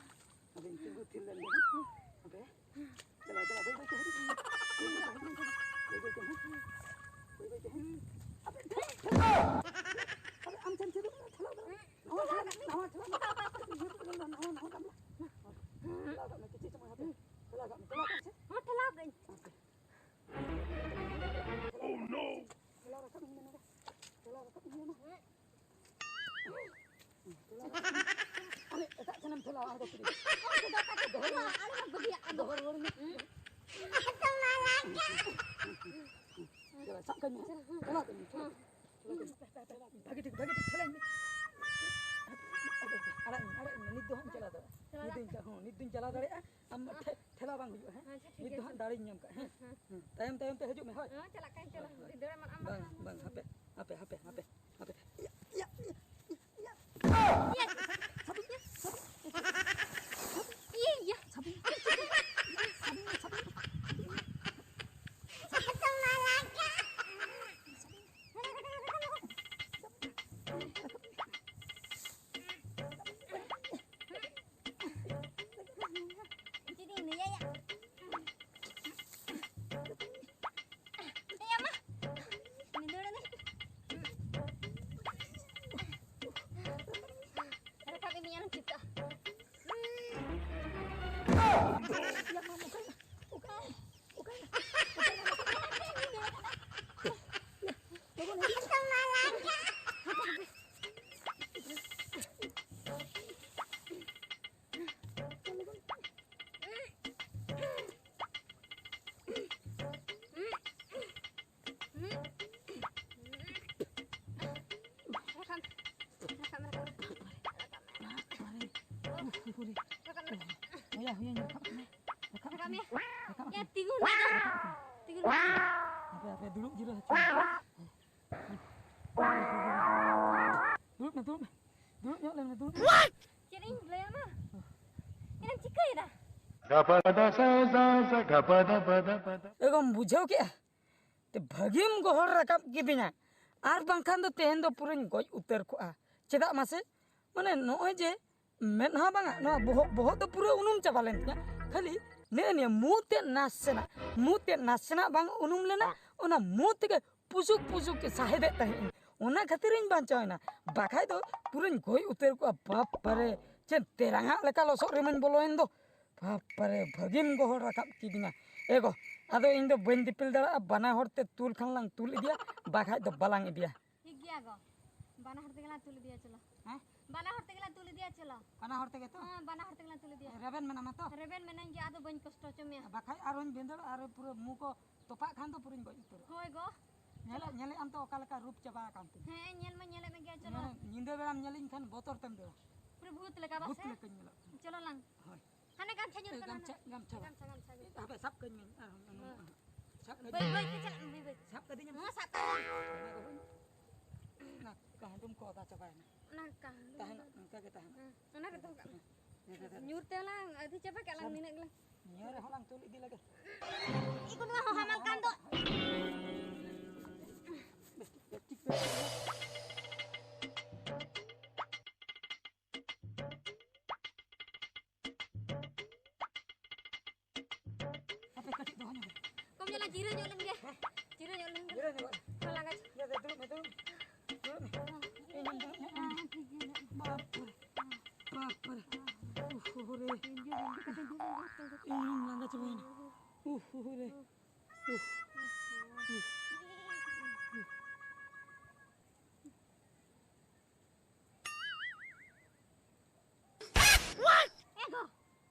ᱦᱟᱯᱮ, ᱤᱧ ᱛᱤᱸᱜᱩ ᱛᱷᱤᱨ ᱞᱮᱱ ᱜᱮ᱾ ᱦᱟᱯᱮ᱾ ᱪᱟᱞᱟᱣ, ᱪᱟᱞᱟᱣ, ᱵᱟᱹᱭ ᱵᱟᱹᱭ ᱛᱮ ᱦᱤᱡᱩᱜ ᱢᱮ᱾ ᱵᱟᱹᱭ ᱵᱟᱹᱭ ᱛᱮ ᱦᱤᱡᱩᱜ ᱢᱮ᱾ ᱵᱟᱹᱭ ᱵᱟᱹᱭ ᱛᱮ, ᱦᱮᱸ᱾ ᱵᱟᱹᱭ ᱵᱟᱹᱭ ᱛᱮ, ᱦᱮᱸ᱾ ᱟᱯᱮ ᱴᱷᱮᱞᱟᱣ, ᱴᱷᱮᱞᱟᱣ᱾ ᱟᱯᱮ ᱟᱢ ᱴᱷᱮᱱ ᱪᱮᱫ ᱦᱚᱸ ᱵᱟᱹᱱᱩᱜᱼᱟ, ᱴᱷᱮᱞᱟᱣ ᱫᱚ᱾ ᱱᱟᱣᱟ ᱴᱷᱮᱞᱟᱣ, ᱱᱟᱣᱟ ᱴᱷᱮᱞᱟᱣ᱾ ᱱᱟᱣᱟ, ᱱᱟᱣᱟ ᱜᱟᱢᱞᱟ᱾ ᱴᱷᱮᱞᱟᱣ ᱠᱟᱜ ᱢᱮ, ᱠᱤᱪᱷᱩ ᱥᱚᱢᱚᱭ ᱦᱟᱯᱮ᱾ ᱴᱷᱮᱞᱟᱣ ᱠᱟᱜ ᱢᱮ, ᱴᱷᱮᱞᱟᱣ ᱠᱟᱜ ᱢᱮ ᱥᱮ᱾ ᱦᱚᱸ, ᱴᱷᱮᱞᱟᱣ ᱠᱟᱜ ᱟᱹᱧ᱾ ᱟᱯᱮ᱾ ᱴᱷᱮᱞᱟᱣ ᱨᱟᱠᱟᱵ ᱤᱧ ᱢᱮ ᱱᱚᱰᱮ᱾ ᱴᱷᱮᱞᱟᱣ ᱨᱟᱠᱟᱵ ᱤᱧ ᱢᱮ ᱢᱟ᱾ ᱟᱨᱮ, ᱮᱴᱟᱜ ᱴᱷᱮᱱᱮᱢ ᱴᱷᱮᱞᱟᱣᱟ, ᱟᱬᱜᱚ ᱠᱤᱫᱤᱧ᱾ ᱫᱚᱦᱚ ᱨᱩᱣᱟᱹᱲ, ᱫᱚᱦᱚ ᱨᱩᱣᱟᱹᱲ ᱢᱮ᱾ ᱪᱟᱞᱟᱜ, ᱥᱟᱵ ᱠᱟᱹᱧ ᱢᱮ, ᱦᱮᱸ? ᱪᱟᱞᱟᱜ ᱠᱟᱹᱧ, ᱪᱟᱞᱟᱜ ᱠᱟᱹᱧ, ᱪᱟᱞᱟᱜ ᱠᱟᱹᱧ᱾ ᱵᱷᱟᱜᱮ ᱴᱷᱤᱠ, ᱵᱷᱟᱜᱮ ᱴᱷᱤᱠ ᱴᱷᱮᱞᱟᱣ ᱢᱮ᱾ ᱟᱲᱟᱜ ᱤᱧ, ᱟᱲᱟᱜ ᱤᱧ, ᱱᱤᱛ ᱫᱚ ᱦᱟᱸᱜ ᱤᱧ ᱪᱟᱞᱟᱣ ᱫᱟᱲᱮᱭᱟᱜᱼᱟ᱾ ᱱᱤᱛ ᱫᱚᱧ ᱪᱟ-, ᱦᱚᱸ, ᱱᱤᱛ ᱫᱚᱧ ᱪᱟᱞᱟᱣ ᱫᱟᱲᱮᱭᱟᱜᱼᱟ᱾ ᱟᱢ ᱴᱷᱮ-, ᱴᱷᱮᱞᱟᱣ ᱵᱟᱝ ᱦᱩᱭᱩᱜᱼᱟ, ᱦᱮᱸ? ᱟᱪᱪᱷᱟ, ᱴᱷᱤᱠ ᱱᱤᱛ ᱫᱚ ᱜᱮᱭᱟ᱾ ᱦᱟᱸᱜ ᱫᱟᱲᱮᱧ ᱧᱟᱢ ᱠᱟᱜᱼᱟ, ᱦᱮᱸ? ᱦᱮᱸ᱾ ᱦᱮᱸ, ᱛᱟᱭᱚᱢ, ᱛᱟᱭᱚᱢ ᱛᱮ ᱦᱤᱡᱩᱜ ᱢᱮ, ᱦᱳᱭ᱾ ᱦᱮᱸ, ᱪᱟᱞᱟᱜ ᱠᱟᱹᱧ, ᱪᱟᱞᱟᱜ᱾ ᱦᱳᱭ, ᱦᱳᱭ᱾ ᱫᱟᱹᱲ ᱮᱢᱟᱱ ᱟᱢ ᱵᱟᱝ, ᱵᱟᱝ, ᱦᱟᱯᱮ, ᱦᱟᱯᱮ, ᱦᱟᱯᱮ, ᱦᱟᱯᱮ᱾ ᱤᱭᱟ, ᱤᱭᱟ, ᱤᱭᱟ, ᱤᱭᱟ᱾ ᱤᱭᱟ᱾ ᱥᱟᱵᱤ, ᱥᱟᱵᱤ, ᱥᱟᱵᱤ᱾ ᱤᱭᱟ, ᱤᱭᱟ᱾ ᱥᱟᱵᱤ, ᱥᱟᱵᱤ, ᱥᱟᱵᱤ᱾ ᱪᱮᱫ ᱤᱧ ᱞᱟᱹᱭᱟ ᱭᱟ? ᱮᱭ ᱟᱢᱟ᱾ ᱩᱱᱤ ᱫᱟᱹᱲ ᱮᱱᱟᱭ᱾ ᱨᱟᱠᱟᱵ ᱮᱢᱤᱧ ᱟᱨᱦᱚᱸ ᱪᱤᱛᱟᱹᱜᱼᱟ᱾ ᱚᱠᱟᱭ, ᱚᱠᱟᱭ, ᱚᱠᱟᱭ, ᱚᱠᱟᱭ᱾ ᱦᱩᱭᱮᱱ, ᱨᱟᱠᱟᱵ ᱠᱟᱱᱟ᱾ ᱨᱟᱠᱟᱵ ᱨᱟᱠᱟᱵ ᱢᱮ᱾ ᱨᱟᱠᱟᱵ ᱭᱟ, ᱠᱟᱱᱟ᱾ ᱛᱤᱸᱜᱩᱱ ᱢᱮ᱾ ᱛᱤᱸᱜᱩᱱ ᱢᱮ᱾ ᱦᱟᱯᱮ, ᱦᱟᱯᱮ, ᱫᱩᱲᱩᱵ ᱡᱤᱨᱟᱹᱣ ᱦᱚᱪᱚ᱾ ᱫᱩᱲᱩᱵ ᱢᱮ, ᱫᱩᱲᱩᱵ ᱢᱮ᱾ ᱫᱩᱲᱩᱵ ᱧᱚᱜ ᱞᱮᱱ ᱢᱮ, ᱫᱩᱲᱩᱵ ᱢᱮ᱾ ᱪᱮᱫ ᱤᱧ ᱞᱟᱹᱭᱟᱢᱟ? ᱪᱮᱫ ᱮᱢ ᱪᱤᱠᱟᱹᱭᱮᱫᱟ? ᱮ ᱜᱚᱢ, ᱵᱩᱡᱷᱟᱹᱣ ᱠᱮᱜᱼᱟ? ᱛᱮ ᱵᱷᱟᱹᱜᱤᱢ ᱜᱚᱦᱚᱲ ᱨᱟᱠᱟᱵ ᱠᱤᱫᱤᱧᱟ, ᱟᱨ ᱵᱟᱝᱠᱷᱟᱱ ᱫᱚ ᱛᱮᱦᱮᱧ ᱫᱚ ᱯᱩᱨᱟᱹᱧ ᱜᱚᱡ ᱩᱛᱟᱹᱨ ᱠᱚᱜᱼᱟ᱾ ᱪᱮᱫᱟᱜ ᱢᱟᱥᱮ? ᱢᱟᱱᱮ ᱱᱚᱜᱼᱚᱭ ᱡᱮ ᱢᱮᱫᱦᱟ ᱵᱟᱝᱟ, ᱱᱚᱣᱟ ᱵᱚᱦᱚᱜ, ᱵᱚᱦᱚᱜ ᱫᱚ ᱯᱩᱨᱟᱹ ᱩᱱᱩᱢ ᱪᱟᱵᱟ ᱞᱮᱱ ᱛᱤᱧᱟ, ᱠᱷᱟᱹᱞᱤ ᱱᱮᱜᱼᱮ ᱱᱤᱭᱟᱹ ᱢᱩ ᱛᱮᱫ ᱱᱟᱥᱮᱱᱟᱜ, ᱢᱩ ᱛᱮᱫ ᱱᱟᱥᱮᱱᱟᱜ ᱵᱟᱝ ᱩᱱᱩᱢ ᱞᱮᱱᱟ, ᱚᱱᱟ ᱢᱩ ᱛᱮᱜᱮ ᱯᱩᱥᱩᱠ ᱯᱩᱥᱩᱠ ᱜᱮ ᱥᱟᱦᱮᱫᱮᱫ ᱛᱟᱦᱮᱸᱫ ᱤᱧ, ᱚᱱᱟ ᱠᱷᱟᱹᱛᱤᱨᱤᱧ ᱵᱟᱧᱪᱟᱣ ᱮᱱᱟ᱾ ᱵᱟᱠᱷᱟᱡ ᱫᱚ ᱯᱩᱨᱟᱹᱧ ᱜᱚᱡ ᱩᱛᱟᱹᱨ ᱠᱚᱜᱼᱟ᱾ ᱵᱟᱯ ᱨᱮ, ᱪᱮᱫ ᱛᱮᱨᱟᱝᱟᱜ ᱞᱮᱠᱟ ᱞᱚᱥᱚᱫ ᱨᱮᱢᱟᱧ ᱵᱚᱞᱚᱭᱮᱱ ᱫᱚ᱾ ᱵᱟᱯ ᱨᱮ, ᱵᱷᱟᱹᱜᱤᱢ ᱜᱚᱦᱚᱲ ᱨᱟᱠᱟᱵ ᱠᱤᱫᱤᱧᱟ᱾ ᱮ ᱜᱚ, ᱟᱫᱚ ᱤᱧ ᱫᱚ ᱵᱟᱹᱧ ᱫᱤᱯᱤᱞ ᱫᱟᱲᱮᱭᱟᱜᱼᱟ, ᱵᱟᱱᱟ ᱦᱚᱲ ᱛᱮ ᱛᱩᱞ ᱠᱷᱟᱱ ᱞᱟᱝ ᱛᱩᱞ ᱤᱫᱤᱭᱟ, ᱵᱟᱠᱷᱟᱡ ᱫᱚ ᱵᱟᱞᱟᱝ ᱤᱫᱤᱭᱟ᱾ ᱴᱷᱤᱠ ᱜᱮᱭᱟ ᱜᱚ, ᱵᱟᱱᱟ ᱦᱚᱲ ᱛᱮᱜᱮ ᱞᱟᱝ ᱛᱩᱞ ᱤᱫᱤᱭᱟ, ᱪᱚᱞᱚ᱾ ᱦᱮᱸ? ᱵᱟᱱᱟ ᱦᱚᱲ ᱛᱮᱜᱮ ᱞᱟᱝ ᱛᱩᱞ ᱤᱫᱤᱭᱟ, ᱪᱚᱞᱚ᱾ ᱵᱟᱱᱟ ᱦᱚᱲ ᱛᱮᱜᱮ ᱛᱚ? ᱦᱮᱸ, ᱵᱟᱱᱟ ᱦᱚᱲ ᱛᱮᱜᱮ ᱞᱟᱝ ᱛᱩᱞ ᱤᱫᱤᱭᱟ᱾ ᱨᱮᱵᱮᱱ ᱢᱮᱱᱟᱢᱟ ᱛᱚ? ᱨᱮᱵᱮᱱ ᱢᱮᱱᱟᱹᱧ ᱜᱮ, ᱟᱫᱚ ᱵᱟᱹᱧ ᱠᱚᱥᱴᱚ ᱦᱚᱪᱚ ᱢᱮᱭᱟ᱾ ᱵᱟᱠᱷᱟᱡ ᱟᱨᱚᱧ ᱵᱷᱤᱸᱫᱟᱹᱲ ᱟᱨ ᱯᱩᱨᱟᱹ ᱢᱩ ᱠᱚ ᱛᱚᱯᱟᱜ ᱠᱷᱟᱱ ᱫᱚ ᱯᱩᱨᱟᱹᱧ ᱜᱚᱡ ᱩᱛᱟᱹᱨᱚᱜᱼᱟ᱾ ᱦᱳᱭ ᱜᱚ᱾ ᱧᱮᱞᱮᱫ, ᱧᱮᱞᱮᱫ ᱟᱢ ᱛᱚ ᱚᱠᱟ ᱞᱮᱠᱟ ᱨᱩᱯ ᱪᱟᱵᱟ ᱟᱠᱟᱱ ᱛᱤᱧ᱾ ᱦᱮᱸ, ᱧᱮᱞ ᱢᱟ ᱧᱮᱞᱮᱫ ᱢᱮ ᱜᱮᱭᱟ, ᱪᱚᱞᱚ᱾ ᱧᱮᱞ, ᱧᱤᱫᱟᱹ ᱵᱮᱲᱟᱢ ᱧᱮᱞᱤᱧ ᱠᱷᱟᱱ ᱵᱚᱛᱚᱨ ᱛᱮᱢ ᱫᱟᱹᱲᱟ᱾ ᱯᱩᱨᱟᱹ ᱵᱷᱩᱛ ᱞᱮᱠᱟ ᱵᱟᱥᱮ? ᱵᱷᱩᱛ ᱞᱮᱠᱟᱧ ᱧᱮᱞᱚᱜ ᱠᱟᱱᱟ᱾ ᱪᱚᱞᱚ ᱞᱟᱝ᱾ ᱦᱳᱭ᱾ ᱦᱟᱱᱮ ᱜᱟᱢᱪᱷᱟ ᱧᱩᱨ ᱠᱟᱱᱟ, ᱜᱟᱢᱪᱷᱟ, ᱦᱟᱱᱮ᱾ ᱜᱟᱢᱪᱷᱟ, ᱜᱟᱢᱪᱷᱟ᱾ ᱦᱟᱯᱮ, ᱥᱟᱵ ᱠᱟᱹᱧ ᱢᱮ ᱟᱨᱦᱚᱸ᱾ ᱦᱮᱸ᱾ ᱥᱟᱵ ᱠᱟᱹᱧ ᱵᱟᱹᱭ, ᱢᱮ᱾ ᱵᱟᱹᱭ ᱛᱮ ᱪᱟᱞᱟᱜ ᱢᱮ, ᱵᱟᱹᱭ, ᱵᱟᱹᱭ᱾ ᱥᱟᱵ ᱠᱟᱹᱫᱤᱧᱟᱢ? ᱦᱮᱸ, ᱥᱟᱵ ᱠᱟᱹᱫᱤᱧ᱾ ᱚᱱᱟ ᱠᱚ ᱦᱩᱭ᱾ ᱚᱱᱟ ᱠᱟᱸᱰᱚᱢ ᱠᱚ ᱚᱫᱟ ᱪᱟᱵᱟᱭᱮᱱᱟ᱾ ᱚᱱᱟ ᱠᱟᱸᱰᱚᱢ ᱛᱟᱦᱮᱱᱟ, ᱫᱚ ᱚᱱᱠᱟ ᱜᱮ ᱛᱟᱦᱮᱱᱟ᱾ ᱦᱮᱸ, ᱚᱱᱟ ᱨᱮ ᱫᱚᱦᱚ ᱠᱟᱜ ᱢᱮ᱾ ᱦᱮᱸ, ᱦᱮᱸ, ᱦᱮᱸ᱾ ᱧᱩᱨ ᱛᱮ ᱞᱟᱝ ᱟᱹᱫᱷᱤ ᱪᱟᱵᱟ ᱠᱟᱜ ᱞᱟᱝ ᱱᱤᱱᱟᱹᱜ ᱜᱮᱞᱟᱝ᱾ ᱱᱤᱭᱟᱹ ᱨᱮᱦᱚᱸ ᱞᱟᱝ ᱛᱩᱞ ᱤᱫᱤ ᱞᱮᱜᱮ᱾ ᱤᱠᱩ ᱱᱚᱣᱟ ᱦᱚᱸ ᱦᱟᱢᱟᱞ ᱠᱟᱱ ᱫᱚ᱾ ᱵᱮᱥ ᱴᱷᱤᱠ, ᱵᱮᱥ ᱴᱷᱤᱠ, ᱵᱮᱥ ᱴᱷᱤᱠ᱾ ᱦᱟᱯᱮ ᱠᱟᱹᱴᱤᱡ ᱫᱚᱦᱚ ᱧᱚᱜ ᱢᱮ᱾ ᱠᱚᱢ ᱧᱚᱜ ᱞᱟᱝ ᱡᱤᱨᱟᱹᱣ ᱧᱚᱜ ᱞᱮᱱ ᱜᱮ᱾ ᱦᱮᱸ? ᱡᱤᱨᱟᱹᱣ ᱧᱚᱜ ᱞᱮᱱ ᱜᱮ᱾ ᱡᱤᱨᱟᱹᱣ ᱧᱚᱜ᱾ ᱦᱚᱸ, ᱞᱟᱸᱜᱟ ᱪᱟᱵᱟ᱾ ᱤᱭᱟᱹ ᱫᱮ, ᱫᱩᱲᱩᱵ ᱢᱮ, ᱫᱩᱲᱩᱵ ᱢᱮ᱾ ᱫᱩᱲᱩᱵ ᱢᱮ᱾ ᱤᱧ ᱦᱚᱸᱧ ᱫᱩᱲᱩᱵ ᱧᱚᱜ ᱞᱮᱱ ᱜᱮ᱾ ᱦᱮᱸ, ᱴᱷᱤᱠ ᱜᱮᱭᱟ ᱱᱟᱜ᱾ ᱵᱟᱯ ᱨᱮ, ᱵᱟᱯ ᱨᱮ᱾ ᱩᱯᱷ, ᱦᱚᱦᱚ ᱨᱮ᱾ ᱤᱧ ᱜᱮ ᱵᱟᱹᱧ ᱠᱟᱛᱮ ᱫᱩᱲᱩᱵ ᱞᱮᱱ ᱜᱮ᱾ ᱤᱧ ᱦᱚᱸᱧ ᱞᱟᱸᱜᱟ ᱪᱟᱵᱟᱭᱮᱱᱟ᱾ ᱩᱯᱷ, ᱦᱚᱦᱚ ᱨᱮ᱾ ᱩᱯᱷ, ᱩᱯᱷ, ᱩᱯᱷ᱾ ᱮ ᱜᱚ!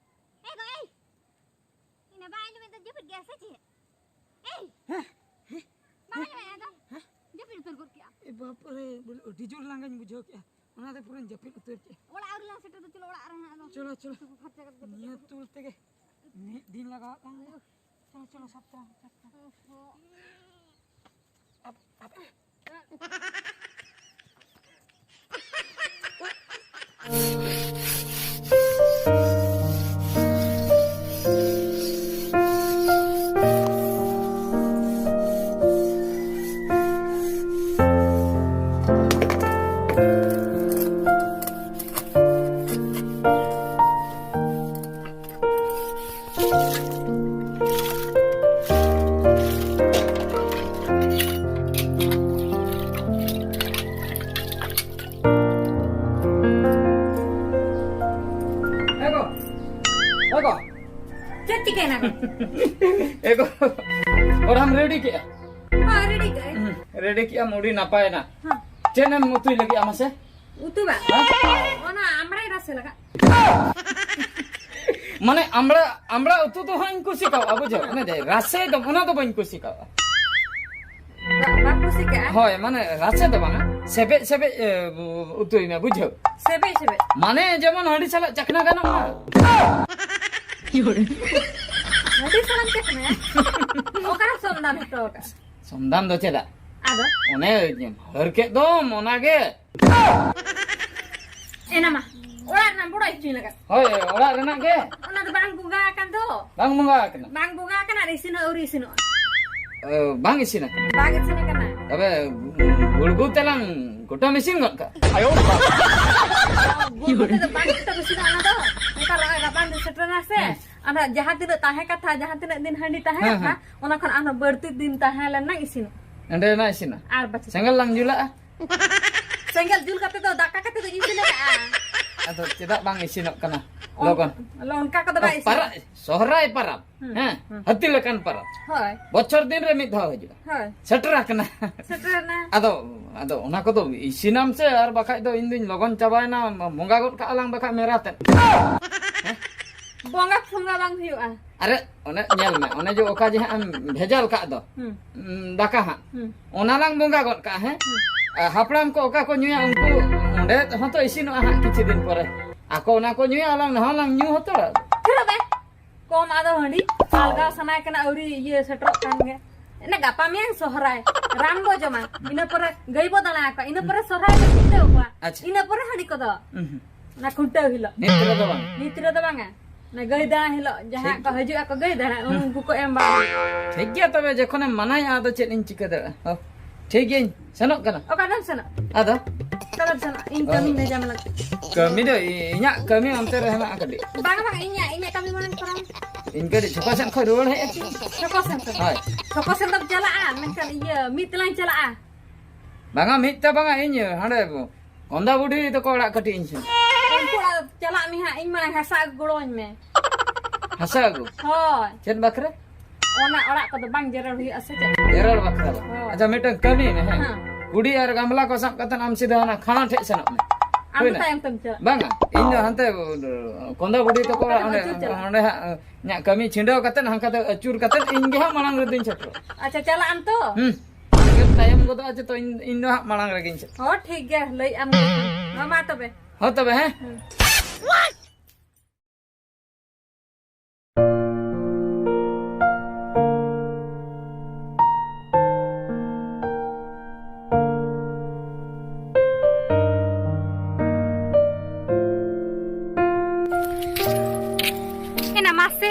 ᱮ ᱜᱚ, ᱮᱭ! ᱤᱧ ᱵᱟᱭ ᱟᱸᱡᱚᱢᱮᱫ ᱫᱚ ᱡᱟᱹᱯᱤᱫ ᱜᱮᱭᱟ ᱥᱮ ᱪᱮᱫ? ᱮᱭ! ᱦᱮᱸ? ᱦᱮᱸ? ᱵᱟᱢ ᱟᱸᱡᱚᱢᱮᱫ ᱫᱚ? ᱦᱮᱸ? ᱡᱟᱹᱯᱤᱫ ᱩᱛᱟᱹᱨ ᱜᱚᱫ ᱠᱮᱜᱼᱟ᱾ ᱮ ᱵᱟᱯ ᱨᱮ, ᱵᱚᱞᱮ ᱟᱹᱰᱤ ᱡᱳᱨ ᱞᱟᱸᱜᱟᱧ ᱵᱩᱡᱷᱟᱹᱣ ᱠᱮᱜᱼᱟ᱾ ᱚᱱᱟᱛᱮ ᱯᱩᱨᱟᱹᱧ ᱡᱟᱹᱯᱤᱫ ᱩᱛᱟᱹᱨ ᱠᱮᱫ᱾ ᱚᱲᱟᱜ ᱟᱹᱣᱨᱤ ᱞᱟᱝ ᱥᱮᱴᱮᱨ ᱫᱚ, ᱪᱚᱞᱚ ᱚᱲᱟᱜ ᱨᱮ ᱦᱟᱸᱜ ᱟᱫᱚ᱾ ᱪᱚᱞᱚ, ᱪᱚᱞᱚ᱾ ᱛᱩᱯᱩ ᱯᱷᱟᱨᱪᱟ ᱠᱟᱛᱮ ᱡᱟᱹᱯᱤᱫ ᱱᱤᱭᱟᱹ ᱠᱟᱛᱮ᱾ ᱛᱩᱞ ᱛᱮᱜᱮ ᱢᱤᱫ ᱫᱤᱱ ᱞᱟᱜᱟᱣ ᱠᱟᱱ ᱫᱚ᱾ ᱪᱚᱞᱚ, ᱪᱚᱞᱚ, ᱥᱟᱵ ᱛᱟᱲᱟᱢ, ᱥᱟᱵ ᱛᱟᱲᱟᱢ᱾ ᱚᱦᱚ᱾ ᱟᱯ, ᱟᱯ᱾ ᱮ ᱜᱚ, ᱮ ᱜᱚ᱾ ᱪᱮᱫ ᱪᱤᱠᱟᱹᱭᱮᱱᱟ ᱜᱚ? ᱮ ᱜᱚ, ᱚᱲᱟᱜ ᱮᱢ ᱨᱮᱰᱤ ᱠᱮᱜᱼᱟ? ᱦᱳᱭ, ᱨᱮᱰᱤ ᱠᱟᱜᱼᱟᱹᱧ᱾ ᱦᱩᱸ, ᱨᱮᱰᱤ ᱠᱮᱜᱼᱟᱢ, ᱟᱹᱰᱤ ᱱᱟᱯᱟᱭᱮᱱᱟ᱾ ᱦᱮᱸ᱾ ᱪᱮᱫ ᱮᱢ ᱩᱛᱩᱭ ᱞᱟᱹᱜᱤᱫ ᱟᱢ ᱢᱟᱥᱮ? ᱩᱛᱩ ᱵᱟ? ᱦᱮᱸ? ᱚᱱᱟ ᱟᱢᱲᱟᱭ ᱨᱟᱥᱮ ᱞᱟᱜᱟᱜ᱾ ᱢᱟᱱᱮ ᱟᱢᱲᱟ, ᱟᱢᱲᱟ ᱩᱛᱩ ᱫᱚ ᱦᱟᱸᱜ ᱤᱧ ᱠᱩᱥᱤ ᱠᱟᱣᱟ, ᱵᱩᱡᱷᱟᱹᱣ? ᱚᱱᱮ ᱡᱮ ᱨᱟᱥᱮ ᱫᱚ, ᱚᱱᱟ ᱫᱚ ᱵᱟᱹᱧ ᱠᱩᱥᱤ ᱠᱟᱣᱟ᱾ ᱵᱟ-, ᱵᱟᱢ ᱠᱩᱥᱤ ᱠᱟᱜᱼᱟ? ᱦᱳᱭ, ᱢᱟᱱᱮ ᱨᱟᱥᱮ ᱫᱚ ᱵᱟᱝᱟ, ᱥᱮᱵᱮᱡ ᱥᱮᱵᱮᱡ, ᱮ, ᱩᱛᱩᱭ ᱢᱮ, ᱵᱩᱡᱷᱟᱹᱣ? ᱥᱮᱵᱮᱡ ᱥᱮᱵᱮᱡ? ᱢᱟᱱᱮ ᱡᱮᱢᱚᱱ ᱦᱟᱺᱰᱤ ᱥᱟᱞᱟᱜ ᱪᱟᱠᱷᱱᱟ ᱜᱟᱱᱚᱜ ᱢᱟ᱾ ᱦᱟᱺᱰᱤ ᱥᱟᱞᱟᱜ ᱪᱟᱠᱷᱱᱟ? ᱚᱠᱟ ᱥᱚᱱᱫᱟᱱ ᱦᱚᱴᱚ ᱟᱠᱟᱫ? ᱥᱚᱱᱫᱟᱱ ᱫᱚ ᱪᱮᱫᱟᱜ? ᱟᱫᱚ? ᱚᱱᱮ ᱦᱟᱹᱨ ᱠᱮᱫ ᱫᱚᱢ, ᱚᱱᱟᱜᱮ᱾ ᱮᱱᱟ ᱢᱟ, ᱚᱲᱟᱜ ᱨᱮᱱᱟᱜ ᱵᱚᱲᱚ ᱦᱚᱪᱚᱧ ᱞᱟᱜᱟᱫ᱾ ᱦᱳᱭ, ᱚᱲᱟᱜ ᱨᱮᱱᱟᱜ ᱜᱮ᱾ ᱚᱱᱟ ᱫᱚ ᱵᱟᱝ ᱵᱚᱸᱜᱟ ᱟᱠᱟᱱ ᱫᱚ᱾ ᱵᱟᱝ ᱵᱚᱸᱜᱟ ᱟᱠᱟᱱᱟ? ᱵᱟᱝ ᱵᱚᱸᱜᱟ ᱟᱠᱟᱱᱟ ᱟᱨ ᱤᱥᱤᱱ ᱦᱚᱸ ᱟᱹᱣᱨᱤ ᱤᱥᱤᱱᱚᱜᱼᱟ᱾ ᱚ, ᱵᱟᱝ ᱤᱥᱤᱱ ᱟᱠᱟᱱᱟ? ᱵᱟᱝ ᱤᱥᱤᱱ ᱟᱠᱟᱱᱟ᱾ ᱛᱚᱵᱮ, ᱜᱩᱲᱜᱩ ᱛᱮᱞᱟᱝ ᱠᱩᱴᱟᱹᱢ ᱤᱥᱤᱱ ᱜᱚᱫ ᱠᱟᱜᱼᱟ᱾ ᱜᱩᱲᱜᱩ ᱛᱮᱫᱚ ᱵᱟᱝ ᱠᱩᱴᱟᱹᱢ ᱤᱥᱤᱱᱚᱜᱼᱟ ᱚᱱᱟ ᱫᱚ᱾ ᱱᱮᱛᱟᱨ ᱱᱚᱜᱼᱚᱭ ᱨᱟᱵᱟᱝ ᱫᱤᱱ ᱥᱮᱴᱮᱨᱮᱱᱟ ᱥᱮ, ᱦᱮᱸ᱾ ᱟᱫᱚ ᱡᱟᱦᱟᱸ ᱛᱤᱱᱟᱹᱜ ᱛᱟᱦᱮᱸ ᱠᱟᱛᱷᱟ, ᱡᱟᱦᱟᱸ ᱛᱤᱱᱟᱹᱜ ᱫᱤᱱ ᱦᱟᱺᱰᱤ ᱛᱟᱦᱮᱸ ᱦᱮᱸ, ᱠᱟᱛᱷᱟ, ᱦᱮᱸ᱾ ᱚᱱᱟ ᱠᱷᱚᱱ ᱟᱨᱦᱚᱸ ᱵᱟᱹᱲᱛᱤ ᱫᱤᱱ ᱛᱟᱦᱮᱸ ᱞᱮᱱᱟ ᱤᱥᱤᱱᱚᱜᱼᱟ᱾ ᱮᱸᱰᱮᱱᱟᱜ ᱤᱥᱤᱱᱟ? ᱟᱨ ᱵᱟᱪᱮ᱾ ᱥᱮᱸᱜᱮᱞ ᱞᱟᱝ ᱡᱩᱞᱟᱜᱼᱟ? ᱥᱮᱸᱜᱮᱞ ᱡᱩᱞ ᱠᱟᱛᱮ ᱫᱚ ᱫᱟᱠᱟ ᱠᱟᱛᱮ ᱫᱚ ᱤᱥᱤᱱ ᱟᱠᱟᱜᱼᱟ᱾ ᱟᱫᱚ ᱪᱮᱫᱟᱜ ᱵᱟᱝ ᱤᱥᱤᱱᱚᱜ ᱠᱟᱱᱟ ᱚᱱ-, ᱞᱚᱜᱚᱱ? ᱚᱱᱠᱟ ᱠᱚᱫᱚ ᱵᱟᱭ ᱤᱥᱤᱱᱚᱜᱼᱟ᱾ ᱯᱟᱨᱟ-, ᱥᱚᱦᱨᱟᱭ ᱯᱟᱨᱟᱵᱽ, ᱦᱩᱸ, ᱦᱮᱸ, ᱦᱩᱸ᱾ ᱦᱟᱹᱛᱤ ᱞᱮᱠᱟᱱ ᱯᱟᱨᱟᱵᱽ᱾ ᱦᱳᱭ᱾ ᱵᱚᱪᱷᱚᱨ ᱫᱤᱱ ᱨᱮ ᱢᱤᱫ ᱫᱷᱟᱣ ᱦᱤᱡᱩᱜᱼᱟ᱾ ᱦᱳᱭ᱾ ᱥᱮᱴᱮᱨ ᱟᱠᱟᱱᱟ᱾ ᱥᱮᱴᱮᱨᱮᱱᱟ᱾ ᱟᱫᱚ, ᱟᱫᱚ ᱚᱱᱟ ᱠᱚᱫᱚ ᱤᱥᱤᱱᱟᱢ ᱥᱮ, ᱟᱨ ᱵᱟᱠᱷᱟᱡ ᱫᱚ ᱤᱧ ᱫᱩᱧ ᱞᱚᱜᱚᱱ ᱪᱟᱵᱟᱭᱮᱱᱟ, ᱵᱚᱸᱜᱟ ᱜᱚᱫ ᱠᱟᱜᱼᱟ ᱞᱟᱝ ᱵᱟᱠᱷᱟᱡ ᱢᱮᱨᱟ ᱛᱮᱫ᱾ ᱵᱚᱸᱜᱟ ᱯᱷᱚᱸᱜᱟ ᱵᱟᱝ ᱦᱩᱭᱩᱜᱼᱟ᱾ ᱟᱨᱮ, ᱚᱱᱮ ᱧᱮᱞ ᱢᱮ, ᱚᱱᱮ ᱡᱮ ᱚᱠᱟ ᱡᱮ ᱦᱟᱸᱜ ᱮᱢ ᱵᱷᱮᱡᱟᱞ ᱠᱟᱜ ᱫᱚ, ᱦᱩᱸ᱾ ᱩᱸ, ᱫᱟᱠᱟ ᱦᱟᱸᱜ, ᱦᱩᱸ᱾ ᱚᱱᱟ ᱞᱟᱝ ᱵᱚᱸᱜᱟ ᱜᱚᱫ ᱠᱟᱜᱼᱟ, ᱦᱮᱸ? ᱦᱩᱸ᱾ ᱟᱨ ᱦᱟᱯᱲᱟᱢ ᱠᱚ ᱚᱠᱟ ᱠᱚ ᱧᱩᱭᱟ, ᱩᱱᱠᱩ ᱚᱸᱰᱮ ᱦᱚᱸᱛᱚ ᱤᱥᱤᱱᱚᱜᱼᱟ ᱦᱟᱸᱜ ᱠᱤᱪᱷᱩ ᱫᱤᱱ ᱯᱚᱨᱮ᱾ ᱟᱠᱚ ᱚᱱᱟ ᱠᱚ ᱧᱩᱭᱟ, ᱟᱞᱟᱝ ᱦᱚᱸᱞᱟᱝ ᱧᱩ ᱦᱟᱛᱟᱲᱟ᱾ ᱛᱷᱤᱨᱚᱜ ᱵᱮ᱾ ᱠᱚᱢ ᱟᱫᱚ ᱦᱟᱺᱰᱤ ᱟᱞᱜᱟᱣ ᱥᱟᱱᱟᱭ ᱠᱟᱱᱟ, ᱟᱹᱣᱨᱤ ᱤᱭᱟᱹ ᱥᱮᱴᱮᱨᱚᱜ ᱠᱟᱱ ᱜᱮ᱾ ᱤᱱᱟᱹ ᱜᱟᱯᱟ ᱢᱮᱭᱟᱝ ᱥᱚᱦᱨᱟᱭ, ᱨᱟᱱ ᱵᱚ ᱡᱚᱢᱟ, ᱤᱱᱟᱹ ᱯᱚᱨᱮ ᱜᱟᱹᱭ ᱵᱚ ᱫᱟᱬᱟ ᱟᱠᱚᱣᱟ, ᱤᱱᱟᱹ ᱯᱚᱨᱮ ᱥᱚᱦᱨᱟᱭ ᱵᱚ ᱠᱷᱩᱱᱴᱟᱹᱣ ᱠᱚᱣᱟ, ᱟᱪᱪᱷᱟ᱾ ᱤᱱᱟᱹ ᱯᱚᱨᱮ ᱦᱟᱺᱰᱤ ᱠᱚᱫᱚ᱾ ᱩᱸᱦᱩᱸ᱾ ᱚᱱᱟ ᱠᱷᱩᱱᱴᱟᱹᱣ ᱦᱤᱞᱳᱜ᱾ ᱱᱤᱛ ᱨᱮᱫᱚ ᱵᱟᱝ᱾ ᱱᱤᱛ ᱨᱮᱫᱚ ᱵᱟᱝᱟ᱾ ᱚᱱᱟ ᱜᱟᱹᱭ ᱫᱟᱬᱟ ᱦᱤᱞᱳᱜ ᱡᱟᱦᱟᱸ ᱴᱷᱤᱠ᱾ ᱠᱚ ᱦᱤᱡᱩᱜ ᱟᱠᱚ ᱜᱟᱹᱭ ᱫᱟᱬᱟ, ᱦᱩᱸ᱾ ᱩᱱᱠᱩ ᱠᱚ ᱮᱢ ᱵᱟᱲᱟ ᱦᱩᱭᱩᱜᱼᱟ᱾ ᱴᱷᱤᱠ ᱜᱮᱭᱟ, ᱛᱚᱵᱮ ᱡᱚᱠᱷᱚᱱᱮᱢ ᱢᱟᱱᱟᱭᱟ, ᱟᱫᱚ ᱪᱮᱫ ᱤᱧ ᱪᱤᱠᱟᱹ ᱫᱟᱲᱮᱭᱟᱜᱼᱟ? ᱦᱚ, ᱴᱷᱤᱠ ᱜᱮᱭᱟᱹᱧ, ᱥᱮᱱᱚᱜ ᱠᱟᱱᱟ᱾ ᱚᱠᱟᱛᱮᱢ ᱥᱮᱱᱚᱜ? ᱟᱫᱚ? ᱚᱠᱟᱛᱮᱢ ᱥᱮᱱᱚᱜ? ᱤᱧ ᱠᱟᱹᱢᱤᱧ ᱵᱷᱮᱡᱟ ᱢᱮ ᱞᱟᱹᱜᱤᱫ᱾ ᱠᱟᱹᱢᱤ ᱫᱚ ᱤ-, ᱤᱧᱟᱹᱜ ᱠᱟᱹᱢᱤ ᱚᱱᱛᱮ ᱨᱮ ᱦᱮᱱᱟᱜᱼᱟ ᱠᱟᱹᱴᱤᱡ᱾ ᱵᱟᱝ, ᱵᱟᱝ, ᱤᱧᱟᱹᱜ, ᱤᱧᱟᱹᱜ ᱠᱟᱹᱢᱤ ᱢᱟᱲᱟᱝ ᱠᱚᱨᱟᱣ ᱢᱮ᱾ ᱤᱧ ᱠᱟᱹᱴᱤᱡ ᱪᱷᱚᱠᱟ ᱥᱮᱫ ᱠᱷᱚᱱ ᱨᱩᱣᱟᱹᱲ ᱦᱮᱡ ᱟᱹᱛᱤᱧ᱾ ᱪᱷᱚᱠᱟ ᱥᱮᱱ ᱥᱮᱱᱚᱜ? ᱦᱳᱭ᱾ ᱪᱷᱚᱠᱟ ᱥᱮᱱ ᱫᱚᱢ ᱪᱟᱞᱟᱜᱼᱟ, ᱢᱮᱱᱠᱷᱟᱱ ᱤᱭᱟᱹ, ᱢᱤᱫ ᱛᱮᱞᱟᱝ ᱪᱟᱞᱟᱜᱼᱟ᱾ ᱵᱟᱝᱟ, ᱢᱤᱫ ᱛᱮ ᱵᱟᱝᱟ, ᱤᱧ ᱦᱟᱸᱰᱮ ᱠᱚᱸᱫᱟ ᱵᱩᱰᱷᱤ ᱛᱟᱠᱚ ᱚᱲᱟᱜ ᱠᱟᱹᱴᱤᱡ ᱤᱧ ᱥᱮᱱ᱾ ᱩᱱᱠᱩ ᱚᱲᱟᱜ ᱪᱟᱞᱟᱜ ᱢᱮ ᱦᱟᱸᱜ, ᱤᱧ ᱢᱟᱲᱟᱝ ᱦᱟᱥᱟ ᱟᱹᱜᱩ ᱜᱚᱲᱚᱣᱟᱹᱧ ᱢᱮ᱾ ᱦᱟᱥᱟ ᱟᱹᱜᱩ? ᱦᱳᱭ᱾ ᱪᱮᱫ ᱵᱟᱠᱷᱨᱟ? ᱚᱱᱟ ᱚᱲᱟᱜ ᱠᱚᱫᱚ ᱵᱟᱝ ᱡᱮᱨᱮᱲ ᱦᱩᱭᱩᱜᱼᱟ ᱥᱮ ᱪᱮᱫ? ᱡᱮᱨᱮᱲ ᱵᱟᱠᱷᱨᱟ ᱫᱚ᱾ ᱦᱳᱭ᱾ ᱟᱪᱪᱷᱟ, ᱢᱤᱫᱴᱟᱝ ᱠᱟᱹᱢᱤ ᱢᱮ, ᱦᱮᱸ? ᱦᱮᱸ᱾ ᱠᱩᱰᱤ ᱟᱨ ᱜᱟᱢᱞᱟ ᱠᱚ ᱥᱟᱵ ᱠᱟᱛᱮ ᱟᱢ ᱥᱤᱫᱷᱟ ᱦᱟᱱᱟ ᱠᱷᱟᱲᱟ ᱴᱷᱮᱡ ᱥᱮᱱᱚᱜ ᱢᱮ᱾ ᱟᱢ ᱫᱚ ᱦᱩᱭᱱᱟ? ᱛᱟᱭᱚᱢ ᱛᱮᱢ ᱪᱟᱞᱟᱜᱼᱟ᱾ ᱵᱟᱝᱟ, ᱤᱧ ᱫᱚ ᱦᱟᱱᱛᱮ ᱠᱚᱸᱫᱟ ᱵᱩᱰᱷᱤ ᱛᱟᱠᱚ ᱚᱲᱟᱜ ᱚᱱᱛᱮ ᱚᱸᱰᱮ, ᱟᱹᱪᱩᱨ ᱪᱟᱞᱟᱜ᱾ ᱚᱸᱰᱮ ᱦᱟᱸᱜ ᱤᱧᱟᱹᱜ ᱠᱟᱹᱢᱤ ᱪᱷᱤᱰᱟᱹᱣ ᱠᱟᱛᱮ ᱦᱟᱱᱠᱟ ᱛᱮ ᱟᱹᱪᱩᱨ ᱠᱟᱛᱮ ᱤᱧ ᱜᱮ ᱦᱟᱸᱜ ᱢᱟᱲᱟᱝ ᱨᱮᱫᱚᱧ ᱥᱮᱴᱮᱨᱚᱜᱼᱟ᱾ ᱟᱪᱪᱷᱟ, ᱪᱟᱞᱟᱜ ᱟᱢ ᱛᱚ? ᱦᱩᱸ᱾ ᱟᱢ ᱜᱮᱢ ᱛᱟᱭᱚᱢ ᱜᱚᱫᱚᱜᱼᱟ ᱡᱮ, ᱛᱚ ᱤᱧ, ᱤᱧ ᱫᱚ ᱦᱟᱸᱜ ᱢᱟᱲᱟᱝ ᱨᱮᱜᱮᱧ ᱥᱮᱴᱮᱨᱚᱜᱼᱟ᱾ ᱦᱚᱸ, ᱴᱷᱤᱠ ᱜᱮᱭᱟ, ᱞᱟᱹᱭᱮᱫ ᱟᱢ ᱜᱮ᱾ ᱢᱟ, ᱢᱟ ᱛᱚᱵᱮ᱾ ᱦᱚᱸ ᱛᱚᱵᱮ, ᱦᱮᱸ? ᱦᱩᱸ᱾ ᱮᱱᱟ ᱢᱟᱥᱮ,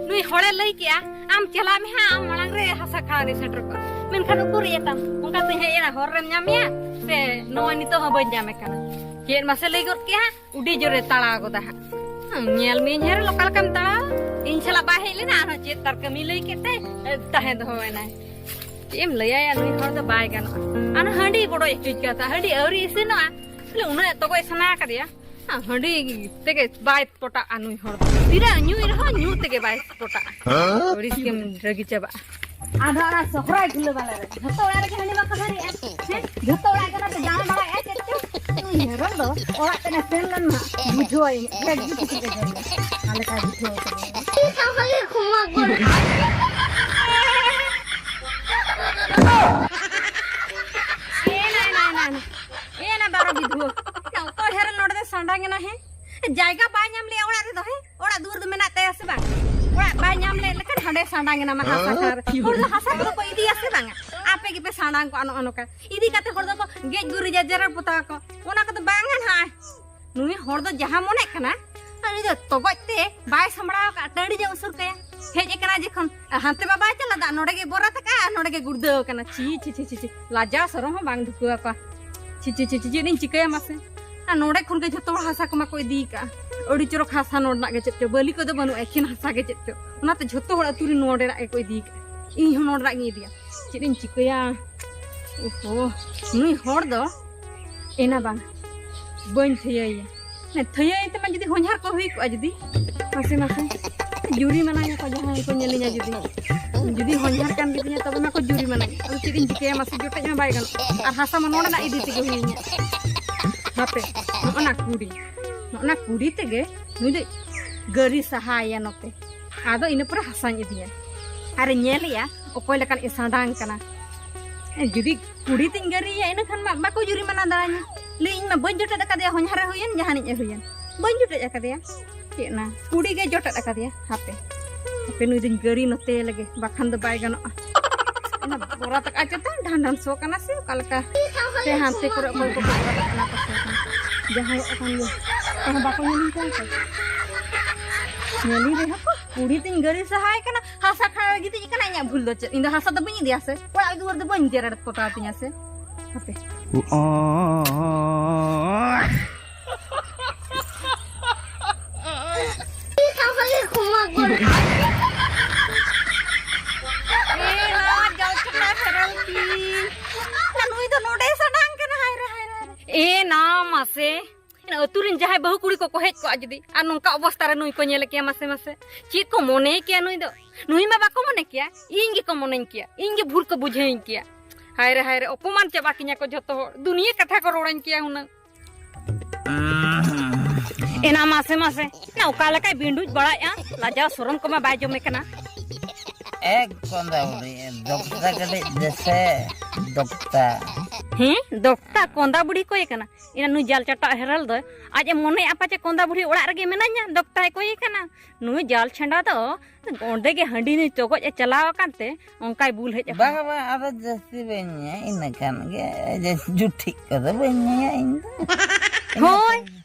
ᱱᱩᱭ ᱦᱚᱲᱮ ᱞᱟᱹᱭ ᱠᱮᱜᱼᱟ, "ᱟᱢ ᱪᱟᱞᱟᱜ ᱢᱮ ᱦᱟᱸᱜ, ᱟᱢ ᱢᱟᱲᱟᱝ ᱨᱮ ᱦᱟᱥᱟ ᱠᱷᱟᱲᱟ ᱨᱮ ᱥᱮᱴᱮᱨ ᱠᱚᱜᱼᱟ᱾" ᱢᱮᱱᱠᱷᱟᱱ ᱩᱠᱩᱨ ᱤᱭᱟᱹ ᱛᱟᱢ? ᱚᱱᱠᱟ ᱛᱮ ᱦᱮᱡ ᱮᱱᱟ, ᱦᱚᱨ ᱨᱮᱢ ᱧᱟᱢᱮᱭᱟ ᱥᱮ ᱱᱚᱜᱼᱚᱭ ᱱᱤᱛᱚᱜ ᱦᱚᱸ ᱵᱟᱹᱧ ᱧᱟᱢᱮ ᱠᱟᱱᱟ? ᱪᱮᱫ ᱢᱟᱥᱮ ᱞᱟᱹᱭ ᱜᱚᱫ ᱠᱮᱜᱼᱟ ᱦᱟᱸᱜ? ᱟᱹᱰᱤ ᱡᱳᱨᱮ ᱛᱟᱲᱟᱣ ᱜᱚᱫᱟ ᱦᱟᱸᱜ᱾ ᱧᱮᱞ ᱢᱮᱭᱟᱹᱧ ᱦᱮᱨᱮᱞ, ᱚᱠᱟ ᱞᱮᱠᱟᱢ ᱛᱟᱲᱟᱣᱟ? ᱤᱧ ᱥᱟᱞᱟᱜ ᱵᱟᱭ ᱦᱮᱡ ᱞᱮᱱᱟ, ᱟᱨᱦᱚᱸ ᱪᱮᱫ ᱛᱟᱨ ᱠᱟᱹᱢᱤ ᱞᱟᱹᱭ ᱠᱮᱫ ᱛᱮ, ᱮ, ᱛᱟᱦᱮᱸ ᱫᱚᱦᱚᱭᱮᱱᱟᱭ᱾ ᱪᱮᱫ ᱮᱢ ᱞᱟᱹᱭᱟᱭᱟ, ᱱᱩᱭ ᱦᱚᱲ ᱫᱚ ᱵᱟᱭ ᱜᱟᱱᱚᱜᱼᱟ᱾ ᱟᱨ ᱦᱟᱺᱰᱤ ᱵᱚᱰᱚᱡ ᱦᱚᱪᱚᱭ ᱠᱟᱛᱷᱟ, ᱦᱟᱺᱰᱤ ᱟᱹᱣᱨᱤ ᱤᱥᱤᱱᱚᱜᱼᱟ, ᱠᱷᱟᱹᱞᱤ ᱩᱱᱟᱹᱜ ᱛᱚᱜᱚᱡ ᱥᱟᱱᱟ ᱠᱟᱫᱮᱭᱟ᱾ ᱦᱟᱺᱰᱤ ᱛᱮᱜᱮ ᱵᱟᱭ ᱯᱚᱴᱟᱜᱼᱟ ᱱᱩᱭ ᱦᱚᱲ ᱫᱚ᱾ ᱛᱤᱱᱟᱹᱜ ᱧᱩᱭ ᱨᱮᱦᱚᱸ ᱧᱩ ᱛᱮᱜᱮ ᱵᱟᱭ ᱯᱚᱴᱟᱜᱼᱟ᱾ ᱟᱹᱲᱤᱥ ᱜᱮᱢ ᱨᱟᱹᱜᱤ ᱪᱟᱵᱟᱜᱼᱟ᱾ ᱟᱫᱚ ᱚᱱᱟ ᱥᱚᱦᱨᱟᱭ ᱠᱷᱩᱞᱟᱹ ᱵᱟᱞᱟ ᱨᱮ ᱡᱷᱚᱛᱚ ᱚᱲᱟᱜ ᱨᱮᱜᱮ ᱦᱟᱺᱰᱤ ᱵᱟᱠᱚ ᱦᱟᱹᱨᱮᱜᱼᱟ᱾ ᱦᱮᱸ? ᱡᱷᱚᱛᱚ ᱚᱲᱟᱜ ᱠᱟᱱᱟ ᱯᱮ, ᱫᱟᱬᱟ ᱵᱟᱲᱟᱭᱮᱫᱼᱟ ᱪᱮᱫ ᱪᱚ? ᱩᱱᱤ ᱦᱮᱨᱚᱢ ᱫᱚ ᱚᱲᱟᱜ ᱛᱮᱱᱮ ᱥᱮᱱ ᱞᱮᱱ ᱱᱟᱦᱟᱜ, ᱵᱩᱡᱷᱟᱹᱣᱟᱭ ᱢᱮ᱾ ᱚᱠᱟ ᱜᱮ ᱪᱮᱫ ᱮ ᱡᱚᱢᱟ? ᱟᱞᱮ ᱠᱟ ᱵᱩᱡᱷᱟᱹᱣ ᱠᱟᱫᱟ᱾ ᱮ ᱱᱟᱭ, ᱱᱟᱭ, ᱱᱟᱭ, ᱱᱟᱭ᱾ ᱮ ᱱᱟ ᱵᱟᱨᱚ ᱵᱤᱫᱷᱩᱣᱟᱹ᱾ ᱥᱟᱸᱰᱟᱝ ᱮᱱᱟ, ᱦᱮᱸ? ᱡᱟᱭᱜᱟ ᱵᱟᱭ ᱧᱟᱢ ᱞᱮᱜᱼᱟ ᱚᱲᱟᱜ ᱨᱮᱫᱚ, ᱦᱮᱸ? ᱚᱲᱟᱜ ᱫᱩᱣᱟᱹᱨ ᱫᱚ ᱢᱮᱱᱟᱜ ᱛᱟᱭᱟ ᱥᱮ ᱵᱟᱝ? ᱚᱲᱟᱜ ᱵᱟᱭ ᱧᱟᱢ ᱞᱮᱫ ᱞᱮᱠᱷᱟᱱ ᱦᱟᱸᱰᱮ ᱥᱟᱸᱰᱟᱝ ᱮᱱᱟ ᱢᱟ ᱦᱟᱥᱟ ᱠᱷᱟᱱ ᱨᱮ᱾ ᱦᱚᱲ ᱫᱚ ᱦᱟᱥᱟ ᱠᱚᱫᱚ ᱠᱚ ᱤᱫᱤᱭᱟ ᱥᱮ ᱵᱟᱝᱟ? ᱟᱯᱮ ᱜᱮᱯᱮ ᱥᱟᱸᱰᱟᱝ ᱠᱚᱜᱼᱟ ᱱᱚᱜᱼᱚ ᱱᱚᱝᱠᱟ᱾ ᱤᱫᱤ ᱠᱟᱛᱮ ᱦᱚᱲ ᱫᱚᱠᱚ ᱜᱮᱡ ᱜᱩᱨᱤᱡᱟ, ᱡᱮᱨᱮᱲ ᱯᱚᱛᱟᱣ ᱟᱠᱚ, ᱚᱱᱟ ᱠᱚᱫᱚ ᱵᱟᱝᱟ ᱱᱟᱦᱟᱜ᱾ ᱱᱩᱭ ᱦᱚᱲ ᱫᱚ ᱡᱟᱦᱟᱸ ᱢᱚᱱᱮᱜ ᱠᱟᱱᱟ, ᱩᱱᱤ ᱫᱚ ᱛᱚᱜᱚᱡ ᱛᱮ ᱵᱟᱭ ᱥᱟᱢᱵᱲᱟᱣ ᱟᱠᱟᱫ, ᱴᱟᱺᱰᱤ ᱡᱮ ᱩᱥᱩᱨ ᱠᱟᱭᱟ᱾ ᱦᱮᱡ ᱟᱠᱟᱱᱟ ᱡᱚᱠᱷᱚᱱ, ᱟᱨ ᱦᱟᱱᱛᱮ ᱢᱟ ᱵᱟᱭ ᱪᱟᱞᱟᱜ, ᱫᱟᱜ ᱱᱚᱰᱮ ᱜᱮ ᱵᱚᱨᱟᱛ ᱟᱠᱟᱫᱼᱟ ᱟᱨ ᱱᱚᱰᱮ ᱜᱮ ᱜᱩᱲᱫᱟᱹᱣ ᱟᱠᱟᱱᱟ᱾ ᱪᱷᱤ, ᱪᱷᱤ, ᱪᱷᱤ, ᱪᱷᱤ, ᱪᱷᱤ᱾ ᱞᱟᱡᱟᱣ ᱥᱚᱨᱚᱢ ᱦᱚᱸ ᱵᱟᱝ ᱫᱩᱠᱩ ᱟᱠᱚᱣᱟ᱾ ᱪᱷᱤ, ᱪᱷᱤ, ᱪᱷᱤ, ᱪᱷᱤ, ᱪᱮᱫ ᱤᱧ ᱪᱤᱠᱟᱹᱭᱟ ᱢᱟᱥᱮ? ᱟᱨ ᱱᱚᱰᱮ ᱠᱷᱚᱱ ᱜᱮ ᱡᱷᱚᱛᱚ ᱦᱚᱲ ᱦᱟᱥᱟ ᱠᱚᱢᱟ ᱠᱚ ᱤᱫᱤ ᱟᱠᱟᱫᱼᱟ᱾ ᱟᱹᱰᱤ ᱪᱚᱨᱚᱠ ᱦᱟᱥᱟ ᱱᱚᱰᱮᱱᱟᱜ ᱜᱮ ᱪᱮᱫ ᱪᱚ, ᱵᱟᱹᱞᱤ ᱠᱚᱫᱚ ᱵᱟᱹᱱᱩᱜᱼᱟ, ᱮᱠᱷᱮᱱ ᱦᱟᱥᱟ ᱜᱮ ᱪᱮᱫ ᱪᱚ᱾ ᱚᱱᱟᱛᱮ ᱡᱷᱚᱛᱚ ᱦᱚᱲ ᱟᱹᱛᱩ ᱨᱮᱱ ᱱᱚᱰᱮᱱᱟᱜ ᱜᱮᱠᱚ ᱤᱫᱤ ᱟᱠᱟᱫᱼᱟ᱾ ᱤᱧ ᱦᱚᱸ ᱱᱚᱰᱮᱱᱟᱜ ᱜᱤᱧ ᱤᱫᱤᱭᱟ᱾ ᱪᱮᱫ ᱤᱧ ᱪᱤᱠᱟᱹᱭᱟ? ᱳᱦᱳ, ᱱᱩᱭ ᱦᱚᱲ ᱫᱚ ᱮᱱᱟ ᱵᱟᱝ, ᱵᱟᱹᱧ ᱛᱷᱟᱹᱭᱟᱹᱭᱟ᱾ ᱦᱮᱸ, ᱛᱷᱟᱹᱭᱟᱹᱭ ᱛᱮᱢᱟ ᱡᱩᱫᱤ ᱦᱚᱧᱦᱟᱨ ᱠᱚ ᱦᱩᱭ ᱠᱚᱜᱼᱟ ᱡᱩᱫᱤ, ᱢᱟᱥᱮ, ᱢᱟᱥᱮ, ᱡᱩᱨᱤᱢᱟᱱᱟᱭᱟ ᱠᱚ ᱡᱟᱦᱟᱸᱭ ᱠᱚ ᱧᱮᱞᱤᱧᱟ ᱡᱩᱫᱤ, ᱡᱩᱫᱤ ᱦᱚᱧᱦᱟᱨ ᱠᱟᱱ ᱜᱤᱫᱤᱧᱟ ᱛᱚᱵᱮ ᱢᱟᱠᱚ ᱡᱩᱨᱤᱢᱟᱱᱟᱭᱟ᱾ ᱟᱫᱚ ᱪᱮᱫ ᱤᱧ ᱪᱤᱠᱟᱹᱭᱟ ᱢᱟᱥᱮ, ᱡᱚᱴᱮᱫ ᱢᱟ ᱵᱟᱭ ᱜᱟᱱᱚᱜᱼᱟ᱾ ᱟᱨ ᱦᱟᱥᱟ ᱢᱟ ᱱᱚᱰᱮᱱᱟᱜ ᱤᱫᱤ ᱛᱮᱜᱮ ᱦᱩᱭᱤᱧᱟ᱾ ᱦᱟᱯᱮ, ᱱᱚᱜᱼᱚᱱᱟ ᱠᱩᱰᱤ, ᱱᱚᱜᱼᱚᱱᱟ ᱠᱩᱰᱤ ᱛᱮᱜᱮ ᱱᱩᱭ ᱫᱚ ᱜᱟᱹᱨᱤ ᱥᱟᱦᱟᱭᱟ ᱱᱚᱛᱮ᱾ ᱟᱫᱚ ᱤᱱᱟᱹ ᱯᱚᱨᱮ ᱦᱟᱥᱟᱧ ᱤᱫᱤᱭᱟ ᱟᱨ ᱧᱮᱞᱮᱭᱟ ᱚᱠᱚᱭ ᱞᱮᱠᱟᱱ ᱮ ᱥᱟᱸᱰᱟᱝ ᱠᱟᱱᱟ᱾ ᱡᱩᱫᱤ ᱠᱩᱰᱤ ᱛᱤᱧ ᱜᱟᱹᱨᱤᱭᱟ, ᱤᱱᱟᱹ ᱠᱷᱟᱱ ᱢᱟ ᱵᱟᱠᱚ ᱡᱩᱨᱤᱢᱟᱱᱟ ᱫᱟᱲᱮᱧᱟ᱾ ᱞᱟᱹᱭ, ᱤᱧ ᱢᱟ ᱵᱟᱹᱧ ᱡᱚᱴᱮᱫ ᱟᱠᱟᱫᱮᱭᱟ, ᱦᱚᱧᱦᱟᱨᱮ ᱦᱩᱭᱮᱱ, ᱡᱟᱦᱟᱱᱤᱡ ᱮ ᱦᱩᱭᱮᱱ, ᱵᱟᱹᱧ ᱡᱚᱴᱮᱫ ᱟᱠᱟᱫᱮᱭᱟ᱾ ᱪᱮᱫ ᱱᱟ, ᱠᱩᱰᱤ ᱜᱮ ᱡᱚᱴᱮᱫ ᱟᱠᱟᱫᱮᱭᱟ᱾ ᱦᱟᱯᱮ, ᱦᱟᱯᱮ, ᱱᱩᱭ ᱫᱚᱧ ᱜᱟᱹᱨᱤ ᱱᱚᱛᱮ ᱞᱮᱜᱮ, ᱵᱟᱠᱷᱟᱱ ᱫᱚ ᱵᱟᱭ ᱜᱟᱱᱚᱜᱼᱟ᱾ ᱚᱱᱟ ᱵᱚᱨᱟᱛ ᱟᱠᱟᱫ ᱪᱮᱛᱟᱱ ᱰᱷᱟᱱᱰᱷᱟᱱ ᱥᱚ ᱠᱟᱱᱟ ᱥᱮ ᱚᱠᱟ ᱞᱮᱠᱟ? ᱥᱮ ᱦᱟᱱᱛᱮ ᱠᱚᱨᱮ ᱚᱠᱚᱭ ᱠᱚ ᱵᱚᱨᱟᱛ ᱟᱠᱟᱫ ᱠᱟᱱᱟ ᱯᱟᱥᱮ ᱠᱷᱟᱱ? ᱡᱟᱦᱟᱸᱭᱚᱜ ᱠᱟᱱ ᱜᱮ, ᱚᱠᱚᱭ ᱦᱚᱸ ᱵᱟᱠᱚ ᱧᱮᱞᱤᱧ ᱠᱟᱱ ᱛᱮ᱾ ᱧᱮᱞᱤᱧ ᱨᱮᱦᱚᱸ ᱠᱚ, ᱠᱩᱰᱤ ᱛᱤᱧ ᱜᱟᱹᱨᱤ ᱥᱟᱦᱟᱭ ᱠᱟᱱᱟ, ᱦᱟᱥᱟ ᱠᱷᱟᱱ ᱜᱤᱛᱤᱡ ᱠᱟᱱᱟ, ᱤᱧᱟᱹᱜ ᱵᱷᱩᱞ ᱫᱚ ᱪᱮᱫ? ᱤᱧ ᱫᱚ ᱦᱟᱥᱟ ᱫᱚ ᱵᱟᱹᱧ ᱤᱫᱤᱭᱟ ᱥᱮ, ᱚᱲᱟᱜ ᱫᱩᱣᱟᱹᱨ ᱫᱚ ᱵᱟᱹᱧ ᱡᱮᱨᱮᱲ ᱯᱚᱛᱟᱣ ᱛᱤᱧᱟ ᱥᱮ᱾ ᱦᱟᱯᱮ᱾ ᱮ ᱱᱟ, ᱡᱟᱣ ᱪᱟᱠᱟ ᱥᱮᱨᱮᱞ ᱠᱤ᱾ ᱱᱩᱭ ᱫᱚ ᱱᱚᱰᱮ ᱥᱟᱰᱟᱝ ᱠᱟᱱᱟ, ᱦᱟᱭ ᱨᱮ, ᱦᱟᱭ ᱨᱮ, ᱦᱟᱭ ᱨᱮ᱾ ᱮ ᱱᱟ, ᱢᱟᱥᱮ᱾ ᱟᱹᱛᱩ ᱨᱮᱱ ᱡᱟᱦᱟᱸᱭ ᱵᱟᱹᱦᱩ ᱠᱩᱲᱤ ᱠᱚᱠᱚ ᱦᱮᱡ ᱠᱚᱜᱼᱟ ᱡᱩᱫᱤ, ᱟᱨ ᱱᱚᱝᱠᱟ ᱚᱵᱚᱥᱛᱟ ᱨᱮ ᱱᱩᱭ ᱠᱚ ᱧᱮᱞᱮ ᱠᱮᱭᱟ, ᱢᱟᱥᱮ, ᱢᱟᱥᱮ᱾ ᱪᱮᱫ ᱠᱚ ᱢᱚᱱᱮᱭ ᱠᱮᱭᱟ ᱱᱩᱭ ᱫᱚ? ᱱᱩᱭ ᱢᱟ ᱵᱟᱠᱚ ᱢᱚᱱᱮ ᱠᱮᱭᱟ, ᱤᱧ ᱜᱮᱠᱚ ᱢᱚᱱᱮᱧ ᱠᱮᱭᱟ, ᱤᱧ ᱜᱮ ᱵᱷᱩᱞ ᱠᱚ ᱵᱩᱡᱷᱟᱹᱣᱤᱧ ᱠᱮᱭᱟ᱾ ᱦᱟᱭ ᱨᱮ, ᱦᱟᱭ ᱨᱮ, ᱚᱯᱚᱢᱟᱱ ᱪᱟᱵᱟ ᱠᱤᱧᱟ ᱠᱚ ᱡᱷᱚᱛᱚ ᱦᱚᱲ, ᱫᱩᱱᱤᱭᱟᱹ ᱠᱟᱛᱷᱟ ᱠᱚ ᱨᱚᱲᱟᱹᱧ ᱠᱮᱭᱟ ᱦᱩᱱᱟᱹᱝ᱾ ᱮᱱᱟ ᱢᱟᱥᱮ, ᱢᱟᱥᱮ, ᱮᱱᱟ ᱚᱠᱟ ᱞᱮᱠᱟᱭ ᱵᱤᱸᱰᱩᱡ ᱵᱟᱲᱟᱭᱮᱜᱼᱟ, ᱞᱟᱡᱟᱣ ᱥᱚᱨᱚᱢ ᱠᱚᱢᱟ ᱵᱟᱭ ᱡᱚᱢᱮ ᱠᱟᱱᱟ᱾ ᱮᱠ ᱠᱚᱸᱫᱟ ᱵᱩᱰᱷᱤ, ᱫᱚᱠᱛᱟ ᱠᱟᱹᱴᱤᱡ ᱫᱮᱥᱮ, ᱫᱚᱠᱛᱟ᱾ ᱦᱮᱸ, ᱫᱚᱠᱛᱟ ᱠᱚᱸᱫᱟ ᱵᱩᱲᱦᱤ ᱠᱚᱭᱮ ᱠᱟᱱᱟ᱾ ᱤᱱᱟ ᱱᱩᱭ ᱡᱟᱞ ᱪᱟᱴᱟᱜ ᱦᱮᱨᱮᱞ ᱫᱚᱭ ᱟᱡ ᱮ ᱢᱚᱱᱮᱭᱟ ᱯᱟᱪᱮ ᱠᱚᱸᱫᱟ ᱵᱩᱲᱦᱤ ᱚᱲᱟᱜ ᱨᱮᱜᱮ ᱢᱮᱱᱟᱧᱟ, ᱫᱚᱠᱛᱟᱭ ᱠᱚᱭᱮ ᱠᱟᱱᱟ᱾ ᱱᱩᱭ ᱡᱟᱞ ᱪᱷᱟᱸᱰᱟ ᱫᱚ ᱚᱸᱰᱮ ᱜᱮ ᱦᱟᱺᱰᱤ ᱧᱩᱭ ᱛᱚᱜᱚᱡ ᱮ ᱪᱟᱞᱟᱣ ᱟᱠᱟᱱ ᱛᱮ ᱚᱱᱠᱟᱭ ᱵᱩᱞ ᱦᱮᱡ ᱟᱠᱟᱱᱟ᱾ ᱵᱟᱝ, ᱵᱟᱝ, ᱟᱫᱚ ᱡᱟᱹᱥᱛᱤ ᱵᱟᱹᱧ ᱧᱩᱭᱟ, ᱤᱱᱟᱹ ᱠᱷᱟᱱ ᱜᱮ᱾ ᱡᱟᱹᱥ-, ᱡᱩᱴᱷᱤᱡ ᱠᱚᱫᱚ ᱵᱟᱹᱧ ᱧᱩᱭᱟ ᱤᱧ ᱫᱚ᱾ ᱦᱳᱭ,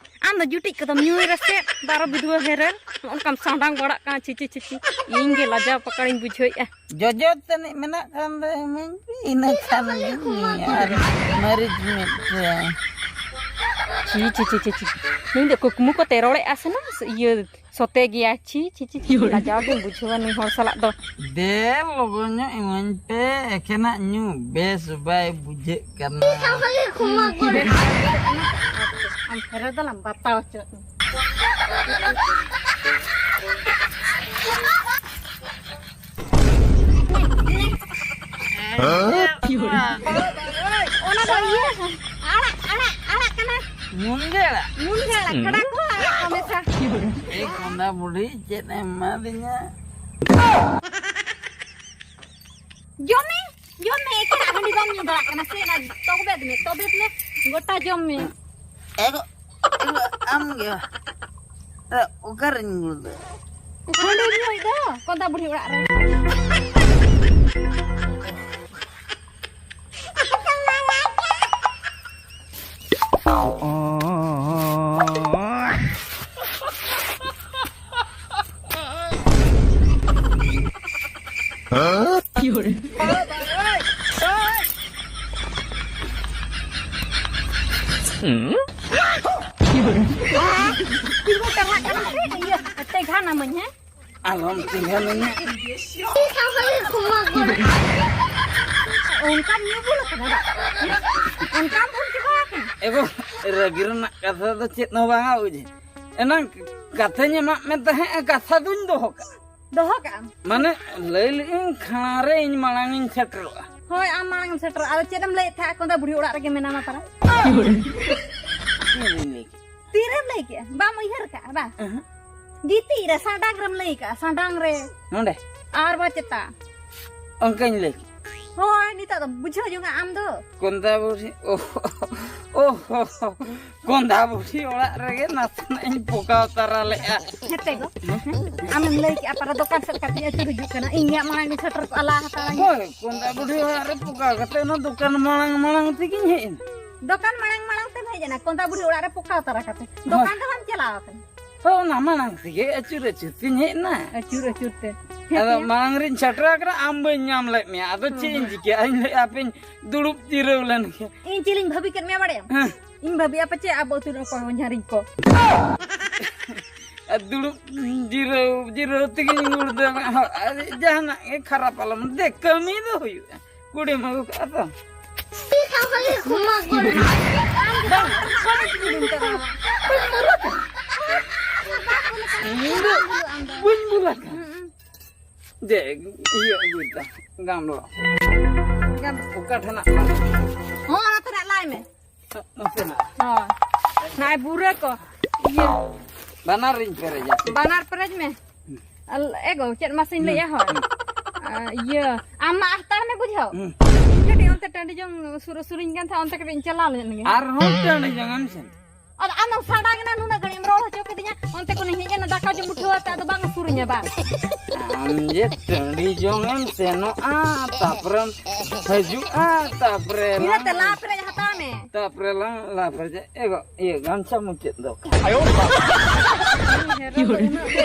ᱟᱢ ᱫᱚ ᱡᱩᱴᱤᱡ ᱠᱚᱫᱚᱢ ᱧᱩᱭ ᱨᱮᱥᱮ, ᱵᱟᱨᱚ ᱵᱤᱫᱷᱩᱣᱟᱹ ᱦᱮᱨᱮᱞ, ᱱᱚᱜᱼᱚ ᱱᱚᱝᱠᱟᱢ ᱥᱟᱸᱰᱟᱝ ᱵᱟᱲᱟᱜ ᱠᱟᱱᱟ, ᱪᱷᱤ, ᱪᱷᱤ, ᱪᱷᱤ, ᱪᱷᱤ᱾ ᱤᱧ ᱜᱮ ᱞᱟᱡᱟᱣ ᱯᱟᱠᱟᱲᱤᱧ ᱵᱩᱡᱷᱟᱹᱣᱮᱫᱼᱟ᱾ ᱡᱚᱡᱚ ᱛᱟᱹᱱᱤᱡ ᱢᱮᱱᱟᱜ ᱠᱷᱟᱱ ᱫᱚ ᱤᱢᱟᱹᱧ ᱯᱮ, ᱤᱱᱟᱹ ᱠᱷᱟᱱ ᱜᱤᱧ ᱧᱩᱭᱟ ᱟᱨ ᱢᱟᱹᱨᱤᱪ ᱢᱤᱫᱴᱟᱹᱝ᱾ ᱪᱷᱤ, ᱪᱷᱤ, ᱪᱷᱤ, ᱪᱷᱤ, ᱪᱷᱤ᱾ ᱱᱩᱭ ᱫᱚ ᱠᱩᱠᱢᱩ ᱠᱚᱛᱮ ᱨᱚᱲᱮᱫᱼᱟ ᱥᱮ ᱱᱟ, ᱤᱭᱟᱹ, ᱥᱚᱛᱮ ᱜᱮᱭᱟ᱾ ᱪᱷᱤ, ᱪᱷᱤ, ᱪᱷᱤ, ᱪᱷᱤ, ᱞᱟᱡᱟᱣ ᱜᱮᱢ ᱵᱩᱡᱷᱟᱹᱣᱟ ᱱᱩᱭ ᱦᱚᱲ ᱥᱟᱞᱟᱜ ᱫᱚ᱾ ᱫᱮ, ᱞᱚᱜᱚᱱ ᱧᱚᱜ ᱤᱢᱟᱹᱧ ᱯᱮ, ᱮᱠᱷᱮᱱᱟᱜ ᱧᱩ ᱵᱮᱥ ᱵᱟᱭ ᱵᱩᱡᱷᱟᱹᱜ ᱠᱟᱱᱟ᱾ ᱟᱢ ᱯᱷᱮᱨᱮ ᱫᱚᱞᱟᱢ ᱵᱟᱛᱟᱣ ᱦᱚᱪᱚ᱾ ᱚᱱᱟ ᱫᱚ ᱤᱭᱟᱹ, ᱟᱲᱟᱜ, ᱟᱲᱟᱜ, ᱟᱲᱟᱜ ᱠᱟᱱᱟ᱾ ᱢᱩᱱᱜᱟᱹ ᱟᱲᱟᱜ? ᱢᱩᱱᱜᱟᱹ ᱟᱲᱟᱜ, ᱠᱟᱰᱟ ᱠᱚ ᱟᱲᱟᱜ ᱠᱚ ᱢᱮᱥᱟ᱾ ᱮᱭ ᱠᱚᱸᱫᱟ ᱵᱩᱰᱷᱤ, ᱪᱮᱫ ᱮᱢ ᱮᱢᱟᱫᱤᱧᱟ? ᱡᱚᱢ ᱢᱮ, ᱡᱚᱢ ᱢᱮ, ᱮᱠᱮᱱᱟᱜ ᱦᱟᱺᱰᱤ ᱵᱟᱢ ᱧᱩ ᱫᱟᱲᱮᱭᱟᱜ ᱠᱟᱱᱟ ᱥᱮ? ᱚᱱᱟ ᱛᱚᱜᱵᱮᱫ ᱢᱮ, ᱛᱚᱵᱮᱫ ᱢᱮ, ᱜᱚᱴᱟ ᱡᱚᱢ ᱢᱮ᱾ ᱮᱜᱳ, ᱮᱜᱳ, ᱟᱢ ᱜᱮ᱾ ᱮ, ᱚᱠᱟᱨᱮᱧ ᱜᱩᱲᱫᱟᱹ? ᱦᱟᱺᱰᱤ ᱧᱩᱭ ᱫᱚ, ᱠᱚᱸᱫᱟ ᱵᱩᱲᱦᱤ ᱚᱲᱟᱜ ᱨᱮ᱾ ᱛᱤᱸᱜᱩ ᱴᱟᱨᱦᱟᱜ ᱠᱟᱱᱟ ᱥᱮ? ᱤᱭᱟᱹ, ᱛᱮᱜᱷᱟᱱ ᱟᱢᱟᱹᱧ, ᱦᱮᱸ? ᱟᱞᱚᱢ ᱛᱮᱜᱷᱟᱱᱟᱹᱧᱟ᱾ ᱚᱱᱠᱟᱢ ᱧᱩ ᱵᱩᱞ ᱟᱠᱟᱱᱟ ᱵᱟ? ᱚᱱᱠᱟᱢ ᱵᱩᱞ ᱪᱟᱵᱟ ᱟᱠᱟᱱᱟ? ᱮᱜᱳ, ᱨᱟᱹᱜᱤ ᱨᱮᱱᱟᱜ ᱠᱟᱛᱷᱟ ᱫᱚ ᱪᱮᱫ ᱦᱚᱸ ᱵᱟᱝᱟ, ᱵᱩᱡᱷᱟᱹ᱾ ᱮᱱᱟᱝ ᱠᱟᱛᱷᱟᱧ ᱮᱢᱟᱫ ᱢᱮ ᱛᱟᱦᱮᱸᱫ, ᱠᱟᱛᱷᱟ ᱫᱩᱧ ᱫᱚᱦᱚ ᱠᱟᱜᱼᱟ᱾ ᱫᱚᱦᱚ ᱠᱟᱜᱼᱟᱢ? ᱢᱟᱱᱮ, ᱞᱟᱹᱭ ᱞᱮᱜᱼᱟᱹᱧ ᱠᱷᱟᱬᱟ ᱨᱮ ᱤᱧ ᱢᱟᱲᱟᱝ ᱤᱧ ᱥᱮᱴᱮᱨᱚᱜᱼᱟ᱾ ᱦᱳᱭ, ᱟᱢ ᱢᱟᱲᱟᱝ ᱮᱢ ᱥᱮᱴᱮᱨᱚᱜᱼᱟ᱾ ᱟᱫᱚ ᱪᱮᱫ ᱮᱢ ᱞᱟᱹᱭᱮᱫ ᱛᱟᱦᱮᱸᱫ? ᱠᱚᱸᱫᱟ ᱵᱩᱲᱦᱤ ᱚᱲᱟᱜ ᱨᱮᱜᱮ ᱢᱮᱱᱟᱢᱟ ᱛᱟᱨᱟ᱾ ᱪᱮᱫ ᱤᱧ ᱞᱟᱹᱭ ᱠᱮᱫ? ᱛᱤᱨᱮᱢ ᱞᱟᱹᱭ ᱠᱮᱜᱼᱟ? ᱵᱟᱢ ᱩᱭᱦᱟᱹᱨ ᱠᱟᱜᱼᱟ, ᱵᱟ? ᱮᱦᱮᱸ᱾ ᱜᱤᱛᱤᱡ ᱨᱮ, ᱥᱟᱰᱟᱝ ᱨᱮᱢ ᱞᱟᱹᱭ ᱠᱟᱜᱼᱟ, ᱥᱟᱰᱟᱝ ᱨᱮ᱾ ᱱᱚᱰᱮ? ᱟᱨ ᱵᱟ ᱪᱮᱛᱟ? ᱚᱱᱠᱟᱧ ᱞᱟᱹᱭ ᱠᱮᱫ᱾ ᱦᱳᱭ, ᱱᱤᱛᱚᱜ ᱫᱚ ᱵᱩᱡᱷᱟᱹᱣ ᱡᱚᱝᱟ ᱟᱢ ᱫᱚ᱾ ᱠᱚᱸᱫᱟ ᱵᱩᱲᱦᱤ, ᱳ, ᱳ, ᱠᱚᱸᱫᱟ ᱵᱩᱲᱦᱤ ᱚᱲᱟᱜ ᱨᱮᱜᱮ ᱱᱟᱥᱮᱱᱟᱜ ᱤᱧ ᱯᱚᱠᱟᱣ ᱛᱟᱨᱟ ᱞᱮᱫᱼᱟ᱾ ᱦᱮᱸᱛᱮ ᱜᱚ, ᱟᱢᱮᱢ ᱞᱟᱹᱭ ᱠᱮᱜᱼᱟ, ᱯᱟᱨᱟ ᱫᱚᱠᱟᱱ ᱥᱮᱫ ᱠᱟᱛᱮᱧ ᱟᱹᱪᱩᱨ ᱦᱤᱡᱩᱜ ᱠᱟᱱᱟ, ᱤᱧ ᱜᱮ ᱢᱟᱲᱟᱝ ᱥᱮᱴᱮᱨ ᱠᱚ ᱟᱞᱟ ᱦᱟᱛᱟᱲᱟᱧ᱾ ᱦᱳᱭ, ᱠᱚᱸᱫᱟ ᱵᱩᱲᱦᱤ ᱚᱲᱟᱜ ᱨᱮ ᱯᱚᱠᱟᱣ ᱠᱟᱛᱮ ᱚᱱᱟ ᱫᱚᱠᱟᱱ ᱢᱟᱲᱟᱝ ᱢᱟᱲᱟᱝ ᱛᱮᱜᱤᱧ ᱦᱮᱡ ᱮᱱᱟ᱾ ᱫᱚᱠᱟᱱ ᱢᱟᱲᱟᱝ ᱢᱟᱲᱟᱝ ᱛᱮᱢ ᱦᱮᱡ ᱮᱱᱟ, ᱠᱚᱸᱫᱟ ᱵᱩᱲᱦᱤ ᱚᱲᱟᱜ ᱨᱮ ᱯᱚᱠᱟᱣ ᱛᱟᱨᱟ ᱠᱟᱛᱮ᱾ ᱦᱳᱭ᱾ ᱫᱚᱠᱟᱱ ᱫᱚ ᱵᱟᱢ ᱪᱟᱞᱟᱣ ᱟᱠᱟᱱᱟ᱾ ᱦᱳᱭ, ᱚᱱᱟ ᱢᱟᱲᱟᱝ ᱛᱮᱜᱮ ᱟᱹᱪᱩᱨ ᱟᱹᱪᱩᱨ ᱛᱤᱧ ᱦᱮᱡ ᱮᱱᱟ᱾ ᱟᱹᱪᱩᱨ ᱟᱹᱪᱩᱨ ᱛᱮ᱾ ᱟᱫᱚ ᱦᱮᱸ᱾ ᱢᱟᱲᱟᱝ ᱨᱤᱧ ᱥᱮᱴᱮᱨ ᱟᱠᱟᱱᱟ, ᱟᱢ ᱵᱟᱹᱧ ᱧᱟᱢ ᱞᱮᱫ ᱢᱮᱭᱟ᱾ ᱟᱫᱚ ᱪᱮᱫ ᱤᱧ ᱦᱩᱸ᱾ ᱪᱤᱠᱟᱹᱭᱟ? ᱤᱧ ᱞᱟᱹᱭᱮᱫᱼᱟ, ᱦᱟᱯᱮᱧ ᱫᱩᱲᱩᱵ ᱡᱤᱨᱟᱹᱣ ᱞᱮᱱ ᱜᱮ᱾ ᱤᱧ ᱪᱮᱫ ᱤᱧ ᱵᱷᱟᱹᱵᱤ ᱠᱮᱫ ᱢᱮᱭᱟ ᱵᱟᱲᱟᱭᱟᱢ? ᱦᱮᱸ᱾ ᱤᱧ ᱵᱷᱟᱹᱵᱤᱭᱟ ᱯᱟᱪᱮ ᱟᱵᱚ ᱟᱹᱛᱩ ᱨᱮ ᱚᱠᱚᱭ ᱦᱚᱸ ᱡᱷᱟᱹᱨᱤᱧ ᱠᱚ᱾ ᱟᱨ ᱫᱩᱲᱩᱵ ᱡᱤᱨᱟᱹᱣ ᱡᱤᱨᱟᱹᱣ ᱛᱮᱜᱮᱧ ᱜᱩᱲᱫᱟᱹᱣ ᱢᱮ᱾ ᱦᱳᱭ, ᱟᱨ ᱡᱟᱦᱟᱱᱟᱜ ᱜᱮ ᱠᱷᱟᱨᱟᱯ ᱟᱞᱚᱢ ᱫᱮ, ᱠᱟᱹᱢᱤ ᱫᱚ ᱦᱩᱭᱩᱜᱼᱟ᱾ ᱠᱩᱲᱤᱢ ᱟᱹᱜᱩ ᱠᱟᱜᱼᱟ ᱛᱚ? ᱵᱟᱝ, ᱵᱟᱝ ᱠᱩᱲᱤᱢ ᱪᱟᱞᱟᱣᱟ᱾ ᱤᱧ ᱫᱚ ᱵᱟᱹᱧ ᱵᱩᱞ ᱟᱠᱟᱱᱟ᱾ ᱦᱩᱸ᱾ ᱡᱮ, ᱤᱭᱟᱹ ᱟᱹᱜᱩᱭ ᱛᱟ, ᱜᱟᱢᱞᱟ᱾ ᱜᱟᱢ- ᱚᱠᱟ ᱴᱷᱮᱱᱟᱜ ᱠᱟᱱᱟ? ᱦᱚᱸ, ᱚᱱᱟ ᱛᱮᱱᱟᱜ ᱞᱟᱭ ᱢᱮ᱾ ᱱᱚᱛᱮᱱᱟᱜ᱾ ᱦᱚᱸ᱾ ᱱᱚᱜᱼᱚᱭ ᱵᱩᱨᱟᱹ ᱠᱚ᱾ ᱤᱭᱟᱹ᱾ ᱵᱟᱱᱟᱨ ᱨᱤᱧ ᱯᱮᱨᱮᱡᱟ᱾ ᱵᱟᱱᱟᱨ ᱯᱮᱨᱮᱡ ᱢᱮ᱾ ᱦᱩᱸ᱾ ᱟᱞ-, ᱮ ᱜᱚ, ᱪᱮᱫ ᱢᱟᱥᱮᱧ ᱦᱩᱸ, ᱞᱟᱹᱭᱮᱜᱼᱟ, ᱦᱳᱭ᱾ ᱦᱩᱸ᱾ ᱟ, ᱤᱭᱟᱹ, ᱟᱢ ᱢᱟ ᱦᱟᱛᱟᱲ ᱢᱮ ᱵᱩᱡᱷᱟᱹᱣ᱾ ᱦᱩᱸ᱾ ᱤᱧ ᱠᱟᱹᱴᱤᱡ ᱚᱱᱛᱮ ᱴᱟᱺᱰᱤ ᱡᱚᱝ ᱥᱩᱨ ᱥᱩᱨᱤᱧ ᱠᱟᱱ ᱛᱟᱦᱮᱸᱫ, ᱚᱱᱛᱮ ᱠᱟᱹᱴᱤᱡ ᱤᱧ ᱪᱟᱞᱟᱣ ᱞᱮᱱ ᱜᱮ᱾ ᱟᱨᱦᱚᱸ ᱴᱟᱺᱰᱤ ᱡᱚᱝ ᱮᱢ ᱥᱮᱱ? ᱟᱫᱚ ᱟᱢᱫᱚᱢ ᱥᱟᱰᱟ ᱠᱟᱱᱟ, ᱱᱩᱱᱟᱹᱜ ᱜᱷᱟᱹᱲᱤᱡ ᱮᱢ ᱨᱚᱲ ᱦᱚᱪᱚ ᱠᱤᱫᱤᱧᱟ, ᱚᱱᱛᱮ ᱠᱷᱚᱱᱤᱧ ᱦᱮᱡ ᱮᱱᱟ, ᱫᱟᱠᱟ ᱡᱚᱢ ᱩᱴᱷᱟᱹᱣ ᱟᱛᱮ ᱟᱫᱚ ᱵᱟᱝ ᱥᱩᱨᱤᱧᱟ ᱵᱟᱝ᱾ ᱟᱢ ᱡᱮ ᱴᱟᱺᱰᱤ ᱡᱚᱝ ᱮᱢ ᱥᱮᱱᱚᱜᱼᱟ, ᱛᱟᱯᱚᱨᱮᱢ ᱦᱤᱡᱩᱜᱼᱟ, ᱛᱟᱯᱚᱨᱮ ᱤᱱᱟᱹ ᱞᱟᱝ, ᱛᱮ ᱞᱟ ᱯᱮᱨᱮᱡ ᱦᱟᱛᱟᱣ ᱢᱮ᱾ ᱛᱟᱯᱚᱨᱮ ᱞᱟᱝ ᱞᱟ ᱯᱮᱨᱮᱡ, ᱮ ᱜᱚ, ᱤᱭᱟᱹ, ᱜᱟᱢᱪᱷᱟ ᱢᱩᱪᱟᱹᱫ ᱫᱚ᱾ ᱩᱱᱤ ᱦᱮᱨᱮᱞ ᱫᱚ ᱩᱱᱟᱹᱜ ᱜᱮ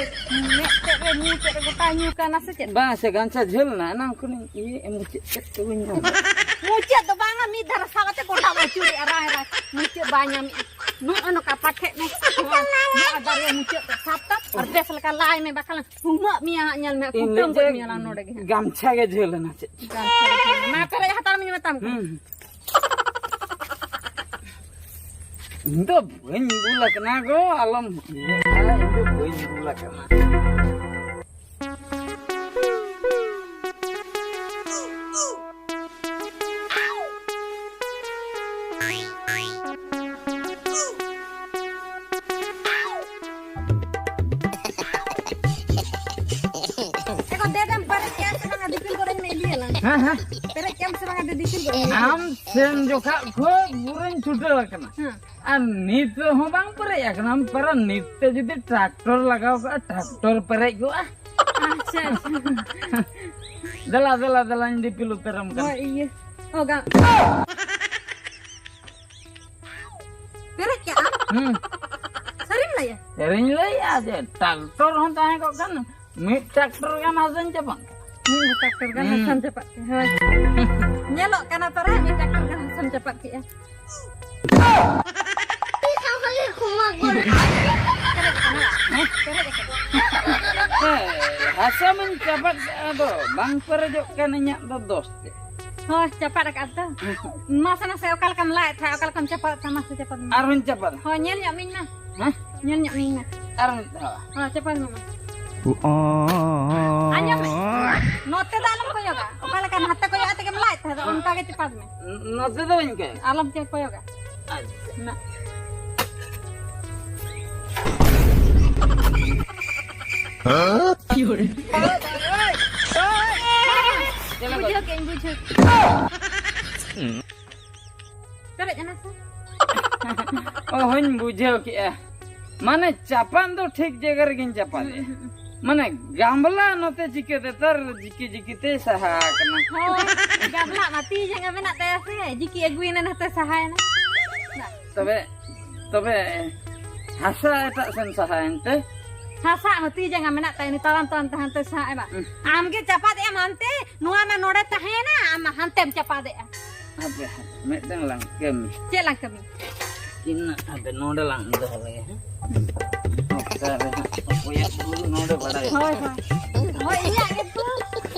ᱢᱮᱫ ᱛᱮᱫ ᱨᱮ, ᱢᱩ ᱛᱮᱫ ᱨᱮ ᱜᱚᱴᱟ ᱧᱩ ᱠᱟᱱᱟ ᱥᱮ ᱪᱮᱫ? ᱵᱟᱝ ᱥᱮ, ᱜᱟᱢᱪᱷᱟ ᱡᱷᱟᱹᱞ ᱱᱟ, ᱮᱱᱟᱝ ᱠᱷᱚᱱᱤᱧ ᱤᱭᱟᱹ, ᱢᱩᱪᱟᱹᱫ ᱥᱮᱫ ᱛᱮ ᱵᱟᱹᱧ ᱧᱟᱢ ᱮᱫᱟ᱾ ᱢᱩᱪᱟᱹᱫ ᱫᱚ ᱵᱟᱝᱟ, ᱢᱤᱫ ᱫᱷᱟᱨᱮ ᱥᱟᱵ ᱠᱟᱛᱮ ᱜᱚᱴᱟ ᱟᱹᱪᱩᱨᱮᱜᱼᱟ, ᱨᱟᱭ ᱨᱟᱭ, ᱢᱩᱪᱟᱹᱫ ᱵᱟᱭ ᱧᱟᱢᱮᱜᱼᱟ᱾ ᱱᱚᱜᱼᱚ ᱱᱚᱝᱠᱟ ᱯᱟᱴᱷᱮᱜ ᱢᱮ, ᱱᱚᱣᱟ, ᱱᱚᱣᱟ ᱵᱟᱨᱭᱟ ᱢᱩᱪᱟᱹᱫ ᱛᱮ ᱥᱟᱵ ᱛᱟᱢ ᱟᱨ ᱵᱮᱥ ᱞᱮᱠᱟ ᱞᱟᱭ ᱢᱮ, ᱵᱟᱠᱷᱟᱱ ᱦᱩᱢᱟᱹᱜ ᱢᱮᱭᱟ ᱦᱟᱸᱜ, ᱧᱮᱞ ᱢᱮ, ᱤᱧ ᱠᱩᱴᱟᱹᱢ ᱞᱟᱹᱭ ᱜᱚᱡ ᱡᱮ ᱢᱮᱭᱟ ᱞᱟᱝ ᱱᱚᱰᱮ ᱜᱮ ᱦᱟᱸᱜ᱾ ᱜᱟᱢᱪᱷᱟ ᱜᱮ ᱡᱷᱟᱹᱞ ᱮᱱᱟ ᱪᱮᱫ? ᱜᱟᱢᱪᱷᱟ ᱜᱮ ᱡᱷᱟᱹᱞ ᱮᱱᱟ᱾ ᱢᱟ ᱯᱮᱨᱮᱡ ᱦᱟᱛᱟᱲ ᱢᱮ, ᱢᱮᱛᱟᱢ ᱠᱟᱱᱟ᱾ ᱦᱩᱸ᱾ ᱤᱧ ᱫᱚ ᱵᱟᱹᱧ ᱵᱩᱞ ᱟᱠᱟᱱᱟ ᱜᱚ, ᱟᱞᱚᱢ ᱤᱭᱟᱹᱜᱼᱟ, ᱤᱧ ᱫᱚ ᱵᱟᱹᱧ ᱵᱩᱞ ᱟᱠᱟᱱᱟ᱾ ᱮ ᱜᱚ, ᱫᱮ ᱫᱮᱢ ᱯᱟᱨᱮᱡ ᱠᱮᱜᱼᱟ ᱥᱮ ᱵᱟᱝᱟ? ᱫᱤᱯᱤᱞ ᱠᱚᱨᱮᱧ ᱢᱮ ᱤᱫᱤᱭᱟᱞᱟᱝ᱾ ᱦᱮᱸ, ᱦᱮᱸ᱾ ᱯᱮᱨᱮᱡ ᱠᱮᱜ ᱟᱢ ᱥᱮ ᱵᱟᱝᱟ? ᱫᱮ ᱫᱤᱯᱤᱞ ᱜᱚᱫ ᱟᱢ᱾ ᱥᱮᱱ ᱡᱚᱠᱷᱟ ᱠᱷᱚᱡ ᱯᱩᱨᱟᱹᱧ ᱪᱷᱩᱴᱟᱹᱣ ᱟᱠᱟᱱᱟ᱾ ᱦᱮᱸ᱾ ᱟᱨ ᱱᱤᱛ ᱦᱚᱸ ᱵᱟᱝ ᱯᱮᱨᱮᱡ ᱟᱠᱟᱱᱟ᱾ ᱯᱟᱨᱟ ᱱᱤᱛ ᱛᱮ ᱡᱩᱫᱤ ᱴᱨᱟᱠᱴᱚᱨ ᱞᱟᱜᱟᱣ ᱠᱟᱜᱼᱟ, ᱴᱨᱟᱠᱴᱚᱨ ᱯᱮᱨᱮᱡ ᱠᱚᱜᱼᱟ᱾ ᱟᱪᱪᱷᱟ, ᱟᱪᱪᱷᱟ᱾ ᱫᱮᱞᱟ, ᱫᱮᱞᱟ, ᱫᱮᱞᱟᱧ ᱫᱤᱯᱤᱞ ᱩᱛᱟᱹᱨᱟᱢ ᱠᱟᱱᱟ᱾ ᱦᱳᱭ, ᱤᱭᱟᱹ᱾ ᱚ, ᱜᱟ-, ᱯᱮᱨᱮᱡ ᱠᱟᱜᱼᱟ? ᱦᱩᱸ᱾ ᱥᱟᱹᱨᱤᱢ ᱞᱟᱹᱭᱟ? ᱥᱟᱹᱨᱤᱧ ᱞᱟᱹᱭᱟ ᱡᱮ ᱴᱨᱟᱠᱴᱚᱨ ᱦᱚᱸ ᱛᱟᱦᱮᱸ ᱠᱚᱜ ᱠᱷᱟᱱ ᱢᱤᱫ ᱴᱨᱟᱠᱴᱚᱨ ᱜᱟᱱ ᱦᱟᱥᱟᱧ ᱪᱟᱯᱟᱫ ᱠᱟᱜᱼᱟ᱾ ᱢᱤᱫ ᱴᱨᱟᱠᱴᱚᱨ ᱜᱟᱱ ᱦᱩᱸ᱾ ᱦᱟᱥᱟᱢ ᱪᱟᱯᱟᱫ ᱠᱟᱜᱼᱟ, ᱦᱳᱭ᱾ ᱧᱮᱞᱚᱜ ᱠᱟᱱᱟ ᱯᱟᱨᱟ ᱢᱤᱫ ᱴᱨᱟᱠᱴᱚᱨ ᱜᱟᱱ ᱦᱟᱥᱟᱢ ᱪᱟᱯᱟᱫ ᱠᱮᱜᱼᱟ᱾ ᱯᱮᱨᱮᱡ ᱟᱠᱟᱱᱟ? ᱦᱮᱸ? ᱯᱮᱨᱮᱡ ᱟᱠᱟᱱᱟ? ᱦᱮᱸ, ᱦᱟᱥᱟ ᱢᱟᱧ ᱪᱟᱯᱟᱫ ᱠᱟᱜᱼᱟ, ᱟᱫᱚ ᱵᱟᱝ ᱯᱮᱨᱮᱡᱚᱜ ᱠᱟᱱ ᱤᱧᱟᱹᱜ ᱫᱚ ᱫᱚᱥ ᱛᱮ᱾ ᱦᱳᱭ, ᱪᱟᱯᱟᱫ ᱟᱠᱟᱫ ᱛᱚ᱾ ᱢᱟᱥᱮ, ᱢᱟᱥᱮ, ᱚᱠᱟ ᱞᱮᱠᱟᱢ ᱞᱟᱭᱮᱫ ᱛᱟᱦᱮᱸᱫ, ᱚᱠᱟ ᱞᱮᱠᱟᱢ ᱪᱟᱯᱟᱫ ᱛᱟᱦᱮᱸᱫ, ᱢᱟᱥᱮ ᱪᱟᱯᱟᱫ ᱢᱮ᱾ ᱟᱨᱦᱚᱸᱧ ᱪᱟᱯᱟᱫᱟ᱾ ᱦᱳᱭ, ᱧᱮᱞ ᱧᱚᱜ ᱢᱤᱧ ᱢᱟ᱾ ᱦᱮᱸ? ᱧᱮᱞ ᱧᱚᱜ ᱢᱤᱧ ᱢᱟ᱾ ᱟᱨ ᱢᱤᱫ ᱫᱷᱟᱣ᱾ ᱦᱳᱭ, ᱪᱟᱯᱟᱫ ᱢᱮ ᱢᱟ᱾ ᱟᱸᱡᱚᱢ ᱢᱮ᱾ ᱱᱚᱛᱮ ᱫᱚ ᱟᱞᱚᱢ ᱠᱚᱭᱚᱜᱟ᱾ ᱚᱠᱟ ᱞᱮᱠᱟ ᱱᱟᱛᱮ ᱠᱚᱭᱚᱜ ᱠᱟᱛᱮ ᱜᱮᱢ ᱞᱟᱭᱮᱫ ᱛᱟᱦᱮᱸᱫ, ᱚᱱᱠᱟ ᱜᱮ ᱪᱟᱯᱟᱫ ᱢᱮ᱾ ᱱᱚᱛᱮ ᱫᱚ ᱵᱟᱹᱧ ᱠᱚᱭᱚᱜᱟ᱾ ᱟᱞᱚᱢ ᱪᱮ ᱠᱚᱭᱚᱜᱟ᱾ ᱟᱪᱪᱷᱟ᱾ ᱱᱟ᱾ ᱦᱮᱸ? ᱪᱮᱫ ᱞᱮᱠᱟ? ᱵᱩᱡᱷᱟᱹᱣ ᱠᱮᱫᱟᱹᱧ, ᱵᱩᱡᱷᱟᱹᱣ ᱠᱮᱫᱟᱹᱧ᱾ ᱯᱮᱨᱮᱡ ᱮᱱᱟ ᱥᱮ? ᱚ, ᱦᱚᱧ ᱵᱩᱡᱷᱟᱹᱣ ᱠᱮᱜᱼᱟ᱾ ᱢᱟᱱᱮ ᱪᱟᱯᱟᱫ ᱫᱚ ᱴᱷᱤᱠ ᱡᱟᱭᱜᱟ ᱨᱮᱜᱮᱧ ᱪᱟᱯᱟᱫ ᱮᱜᱼᱟ᱾ ᱦᱩᱸ, ᱦᱩᱸ, ᱦᱩᱸ᱾ ᱢᱟᱱᱮ ᱜᱟᱢᱞᱟ ᱱᱚᱛᱮ ᱪᱤᱠᱟᱹᱛᱮ ᱛᱟᱨ ᱡᱤᱠᱤ ᱡᱤᱠᱤ ᱛᱮ ᱥᱟᱦᱟ ᱟᱠᱟᱱᱟ᱾ ᱦᱳᱭ, ᱜᱟᱢᱞᱟ ᱢᱟ ᱛᱤ ᱡᱟᱸᱜᱟ ᱢᱮᱱᱟᱜ ᱛᱟᱭᱟ ᱥᱮ, ᱡᱤᱠᱤ ᱟᱹᱜᱩᱭᱮᱱᱟ ᱱᱚᱛᱮ ᱥᱟᱦᱟᱭᱮᱱᱟ᱾ ᱛᱚᱵᱮ, ᱛᱚᱵᱮ ᱦᱟᱥᱟ ᱮᱴᱟᱜ ᱥᱮᱱ ᱥᱟᱦᱟᱭᱮᱱ ᱛᱮ? ᱦᱟᱥᱟ ᱢᱟ ᱛᱤ ᱡᱟᱸᱜᱟ ᱢᱮᱱᱟᱜ ᱛᱟᱭᱟ, ᱩᱱᱤ ᱛᱟᱲᱟᱢ ᱛᱟᱲᱟᱢ ᱛᱮ ᱦᱟᱱᱛᱮ ᱥᱟᱦᱟ ᱮᱢᱟ᱾ ᱦᱩᱸ᱾ ᱟᱢ ᱜᱮ ᱪᱟᱯᱟᱫ ᱮᱢ ᱦᱟᱱᱛᱮ, ᱱᱚᱣᱟ ᱢᱟ ᱱᱚᱰᱮ ᱛᱟᱦᱮᱸᱭᱮᱱᱟ, ᱟᱢ ᱢᱟ ᱦᱟᱱᱛᱮᱢ ᱪᱟᱯᱟᱫ ᱮᱜᱼᱟ᱾ ᱦᱟᱯᱮ, ᱦᱟᱯᱮ, ᱢᱤᱫᱴᱟᱝ ᱞᱟᱝ ᱠᱟᱹᱢᱤ᱾ ᱪᱮᱫ ᱞᱟᱝ ᱠᱟᱹᱢᱤ? ᱛᱤᱱᱟᱹᱜ ᱦᱟᱯᱮ ᱱᱚᱰᱮ ᱞᱟᱝ ᱫᱚᱦᱚ ᱞᱮᱜᱮ, ᱦᱮᱸ? ᱚᱠᱟᱨᱮ ᱦᱟᱸᱜ ᱚᱠᱚᱭᱟᱜ ᱵᱷᱩᱞ ᱱᱚᱰᱮ ᱵᱟᱲᱟᱭ᱾ ᱦᱳᱭ, ᱦᱳᱭ᱾ ᱦᱳᱭ, ᱤᱧᱟᱹᱜ ᱜᱮ ᱵᱷᱩᱞ᱾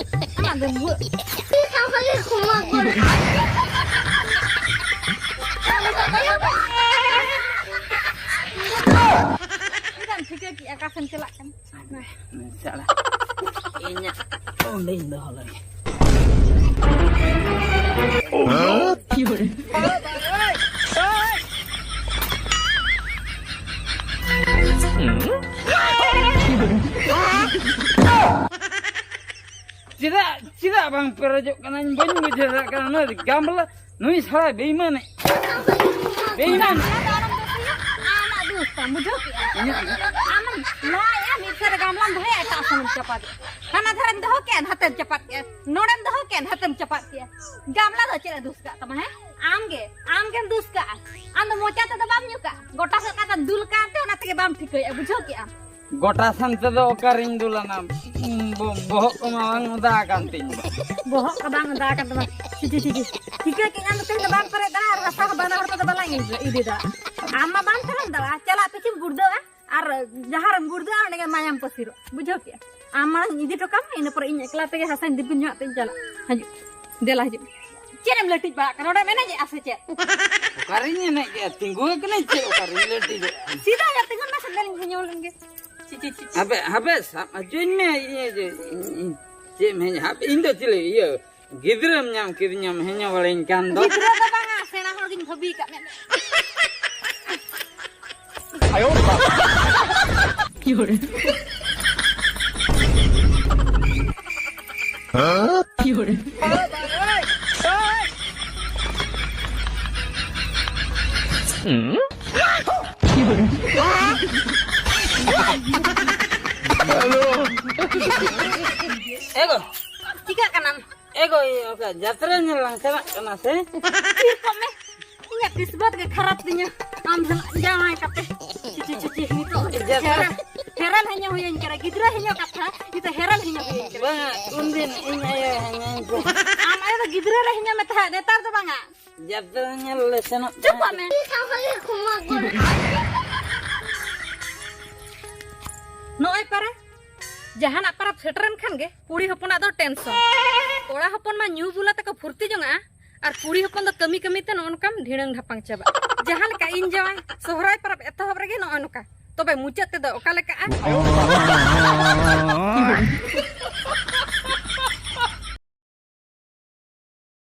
ᱟᱢᱟᱜ ᱫᱚ ᱵᱷᱩᱞ᱾ ᱪᱮᱫᱟᱜ ᱮᱢ ᱴᱷᱤᱠᱟᱹ ᱠᱮᱜᱼᱟ ᱚᱠᱟ ᱥᱮᱱ ᱪᱟᱞᱟᱜ ᱠᱟᱱᱟ? ᱪᱟᱞᱟᱜ᱾ ᱤᱧᱟᱹᱜ ᱚᱸᱰᱮᱧ ᱫᱚᱦᱚ ᱞᱮᱜᱮ᱾ ᱪᱮᱫᱟᱜ, ᱪᱮᱫᱟᱜ ᱵᱟᱝ ᱯᱮᱨᱮᱡᱚᱜ ᱠᱟᱱᱟ? ᱤᱧ ᱵᱟᱹᱧ ᱵᱩᱡᱷᱟᱹᱣ ᱫᱟᱲᱮᱭᱟᱜ ᱠᱟᱱᱟ᱾ ᱱᱩᱭ ᱜᱟᱢᱞᱟ, ᱱᱩᱭ ᱥᱟᱞᱟ ᱵᱮᱭᱤᱢᱟᱱᱮ᱾ ᱵᱮᱭᱤᱢᱟᱱ᱾ ᱟᱢ ᱟᱢᱟᱜ ᱫᱳᱥ ᱛᱟᱢ, ᱵᱩᱡᱷᱟᱹᱣ ᱠᱮᱜᱼᱟ? ᱤᱧᱟᱹᱜ ᱜᱮ᱾ ᱟᱢᱮᱢ ᱞᱟᱦᱟᱭᱮᱜᱼᱟ, ᱢᱤᱫ ᱥᱮᱫ ᱨᱮ ᱜᱟᱢᱞᱟᱢ ᱫᱚᱦᱚᱭᱟ, ᱮᱴᱟᱜ ᱥᱮᱱᱮᱢ ᱪᱟᱯᱟᱫ ᱮᱜᱼᱟ᱾ ᱦᱟᱱᱟ ᱫᱷᱟᱨᱮᱢ ᱫᱚᱦᱚ ᱠᱮᱜᱼᱟ, ᱱᱟᱛᱮᱢ ᱪᱟᱯᱟᱫ ᱠᱮᱜᱼᱟ᱾ ᱱᱚᱰᱮᱢ ᱫᱚᱦᱚ ᱠᱮᱜᱼᱟ, ᱱᱟᱛᱮᱢ ᱪᱟᱯᱟᱫ ᱠᱮᱜᱼᱟ᱾ ᱜᱟᱢᱞᱟ ᱫᱚ ᱪᱮᱫ ᱮ ᱫᱳᱥ ᱠᱟᱜ ᱛᱟᱢᱟ, ᱦᱮᱸ? ᱟᱢ ᱜᱮ, ᱟᱢ ᱜᱮᱢ ᱫᱳᱥ ᱠᱟᱜᱼᱟ᱾ ᱟᱢ ᱫᱚ ᱢᱚᱪᱟ ᱛᱮᱫᱚ ᱵᱟᱢ ᱧᱩ ᱠᱟᱜᱼᱟ, ᱜᱚᱴᱟ ᱥᱮᱫ ᱠᱟᱛᱮᱢ ᱫᱩᱞ ᱠᱟᱜ ᱛᱮ, ᱚᱱᱟ ᱛᱮᱜᱮ ᱵᱟᱢ ᱴᱷᱤᱠᱟᱹᱭᱮᱜᱼᱟ, ᱵᱩᱡᱷᱟᱹᱣ ᱠᱮᱜᱼᱟᱢ? ᱜᱚᱴᱟ ᱥᱮᱱ ᱛᱮᱫᱚ ᱚᱠᱟᱨᱤᱧ ᱫᱩᱞᱟᱱᱟ? ᱵᱚ-, ᱵᱚᱦᱚᱜ ᱠᱚᱢᱟ ᱵᱟᱝ ᱚᱫᱟ ᱟᱠᱟᱱ ᱛᱤᱧ ᱫᱚ᱾ ᱵᱚᱦᱚᱜ ᱠᱚ ᱵᱟᱝ ᱚᱫᱟ ᱟᱠᱟᱱ ᱛᱟᱢᱟ? ᱪᱤ, ᱪᱤ, ᱪᱤ, ᱪᱤ᱾ ᱴᱷᱤᱠᱟᱹ ᱠᱮᱜ ᱟᱢ ᱫᱚ ᱛᱮᱦᱮᱧ ᱫᱚ ᱵᱟᱢ ᱯᱮᱨᱮᱡ ᱫᱟᱲᱮᱭᱟᱜᱼᱟ ᱟᱨ ᱦᱟᱥᱟ ᱦᱚᱸ ᱵᱟᱱᱟ ᱦᱚᱲ ᱛᱮᱫᱚ ᱵᱟᱞᱟᱝ ᱤᱫᱤ ᱫᱟᱲᱮᱭᱟᱜᱼᱟ᱾ ᱟᱢ ᱢᱟ ᱵᱟᱢ ᱛᱟᱲᱟᱢ ᱫᱟᱲᱮᱭᱟᱜᱼᱟ, ᱪᱟᱞᱟᱜ ᱯᱤᱪᱷᱤᱢ ᱜᱩᱲᱫᱟᱹᱜᱼᱟ ᱟᱨ ᱡᱟᱦᱟᱸ ᱨᱮᱢ ᱜᱩᱲᱫᱟᱹᱜᱼᱟ ᱚᱸᱰᱮ ᱜᱮ ᱢᱟᱭᱟᱢ ᱯᱟᱹᱥᱤᱨᱚᱜᱼᱟ, ᱵᱩᱡᱷᱟᱹᱣ ᱠᱮᱜᱼᱟ? ᱟᱢ ᱢᱟᱲᱟᱝ ᱤᱫᱤ ᱦᱚᱴᱚ ᱠᱟᱜ ᱢᱮ, ᱤᱱᱟᱹ ᱯᱚᱨᱮ ᱤᱧ ᱮᱠᱞᱟ ᱛᱮᱜᱮ ᱦᱟᱥᱟᱧ ᱫᱤᱯᱤᱞ ᱧᱚᱜ ᱛᱮᱧ ᱪᱟᱞᱟᱜᱼᱟ᱾ ᱦᱤᱡᱩᱜ, ᱫᱮᱞᱟ ᱦᱤᱡᱩᱜ᱾ ᱪᱮᱫ ᱮᱢ ᱞᱟᱹᱴᱤᱡ ᱵᱟᱲᱟᱜ ᱠᱟᱱᱟ? ᱱᱚᱰᱮᱢ ᱮᱱᱮᱡᱮᱜᱼᱟ ᱥᱮ ᱪᱮᱫ? ᱚᱠᱟᱨᱤᱧ ᱮᱱᱮᱡ ᱜᱮᱭᱟ? ᱛᱤᱸᱜᱩ ᱟᱠᱟᱱᱟᱹᱧ, ᱪᱮᱫ ᱚᱠᱟᱨᱤᱧ ᱞᱟᱹᱴᱤᱡᱚᱜᱼᱟ? ᱥᱤᱫᱷᱟ ᱧᱚᱜ ᱛᱤᱸᱜᱩᱱ ᱢᱮ, ᱥᱮᱱ ᱤᱧ ᱧᱮᱞ ᱞᱮᱱ ᱜᱮ᱾ ᱪᱤ, ᱪᱤ, ᱪᱤ, ᱪᱤ᱾ ᱦᱟᱯᱮ, ᱦᱟᱯᱮ, ᱥᱟᱵ ᱦᱚᱪᱚᱧ ᱢᱮ, ᱤᱭᱟᱹ ᱡᱮ, ᱤᱧ, ᱤᱧ, ᱪᱮᱫ ᱮᱢ ᱦᱮᱡ, ᱦᱟᱯᱮ, ᱤᱧ ᱫᱚ ᱪᱤᱞᱤ, ᱤᱭᱟᱹ, ᱜᱤᱫᱽᱨᱟᱹᱢ ᱧᱟᱢ ᱠᱤᱫᱤᱧᱟᱢ, ᱦᱮᱧᱚ ᱵᱟᱲᱟᱧ ᱠᱟᱱ ᱫᱚ᱾ ᱜᱤᱫᱽᱨᱟᱹ ᱫᱚ ᱵᱟᱝᱟ, ᱥᱮᱬᱟ ᱦᱚᱲ ᱜᱤᱧ ᱵᱷᱟᱹᱵᱤ ᱠᱟᱜ ᱢᱮ᱾ ᱮ ᱜᱚ᱾ ᱪᱤᱠᱟᱹᱜ ᱠᱟᱱᱟᱢ? ᱮ ᱜᱚ, ᱤᱭᱟᱹ, ᱚᱠᱟ ᱡᱟᱛᱨᱟ ᱧᱮᱞ ᱞᱟᱝ ᱪᱟᱞᱟᱜ ᱠᱟᱱᱟ ᱥᱮ? ᱛᱷᱤᱨ ᱠᱚᱜ ᱢᱮ᱾ ᱤᱧᱟᱜ ᱠᱤᱥᱢᱚᱛ ᱜᱮ ᱠᱷᱟᱨᱟᱯ ᱛᱤᱧᱟᱹ᱾ ᱟᱢ ᱥᱟᱞᱟᱜ ᱡᱟᱶᱟᱭ ᱠᱟᱛᱮ᱾ ᱪᱤ, ᱪᱤ, ᱪᱤ, ᱪᱤ, ᱱᱤᱛᱚᱜ ᱡᱟᱛᱨᱟ᱾ ᱦᱮᱨᱮᱞ, ᱦᱮᱨᱮᱞ ᱦᱮᱧᱚ ᱦᱩᱭᱟᱹᱧ ᱠᱟᱱᱟ᱾ ᱜᱤᱫᱽᱨᱟᱹ ᱦᱮᱧᱚ ᱠᱟᱛᱷᱟ, ᱱᱤᱛᱚᱜ ᱦᱮᱨᱮᱞ ᱦᱮᱧᱚ ᱦᱩᱭᱟᱹᱧ ᱠᱟᱱᱟ᱾ ᱵᱟᱝᱟ, ᱩᱱᱫᱤᱱ ᱤᱧ ᱟᱭᱳ ᱦᱮᱧᱟᱹᱧ ᱠᱚ᱾ ᱟᱢ ᱟᱭᱳ ᱫᱚ ᱜᱤᱫᱽᱨᱟᱹ ᱨᱮ ᱦᱮᱧᱚ ᱢᱮ ᱛᱟᱦᱮᱸᱫ, ᱱᱮᱛᱟᱨ ᱫᱚ ᱵᱟᱝᱟ᱾ ᱡᱟᱛᱨᱟ ᱧᱮᱞ ᱞᱮ ᱥᱮᱱᱚᱜ ᱪᱩᱯ ᱠᱟᱜ ᱢᱮ᱾ ᱱᱚᱜᱼᱚᱭ ᱯᱟᱨᱟ, ᱡᱟᱦᱟᱱᱟᱜ ᱯᱟᱨᱟᱵᱽ ᱥᱮᱴᱮᱨᱮᱱ ᱠᱷᱟᱱ ᱜᱮ ᱠᱩᱲᱤ ᱦᱚᱯᱚᱱᱟᱜ ᱫᱚ ᱴᱮᱱᱥᱚᱱ᱾ ᱠᱚᱲᱟ ᱦᱚᱯᱚᱱ ᱢᱟ ᱧᱩ ᱵᱩᱞ ᱟᱛᱮ ᱠᱚ ᱯᱷᱩᱨᱛᱤ ᱡᱚᱝᱟᱜᱼᱟ, ᱟᱨ ᱠᱩᱲᱤ ᱦᱚᱯᱚᱱ ᱫᱚ ᱠᱟᱹᱢᱤ ᱠᱟᱹᱢᱤ ᱛᱮ ᱱᱚᱜᱼᱚ ᱱᱚᱝᱠᱟᱢ ᱰᱷᱤᱲᱟᱹᱝ ᱰᱷᱟᱯᱟᱝ ᱪᱟᱵᱟᱜᱼᱟ᱾ ᱡᱟᱦᱟᱸ ᱞᱮᱠᱟ ᱤᱧ ᱡᱟᱶᱟᱭ ᱥᱚᱦᱨᱟᱭ ᱯᱟᱨᱟᱵᱽ ᱮᱛᱚᱦᱚᱵ ᱨᱮᱜᱮ ᱱᱚᱜᱼᱚ ᱱᱚᱝᱠᱟ, ᱛᱚᱵᱮ ᱢᱩᱪᱟᱹᱫ ᱛᱮᱫᱚ ᱚᱠᱟ ᱞᱮᱠᱟᱜᱼᱟ?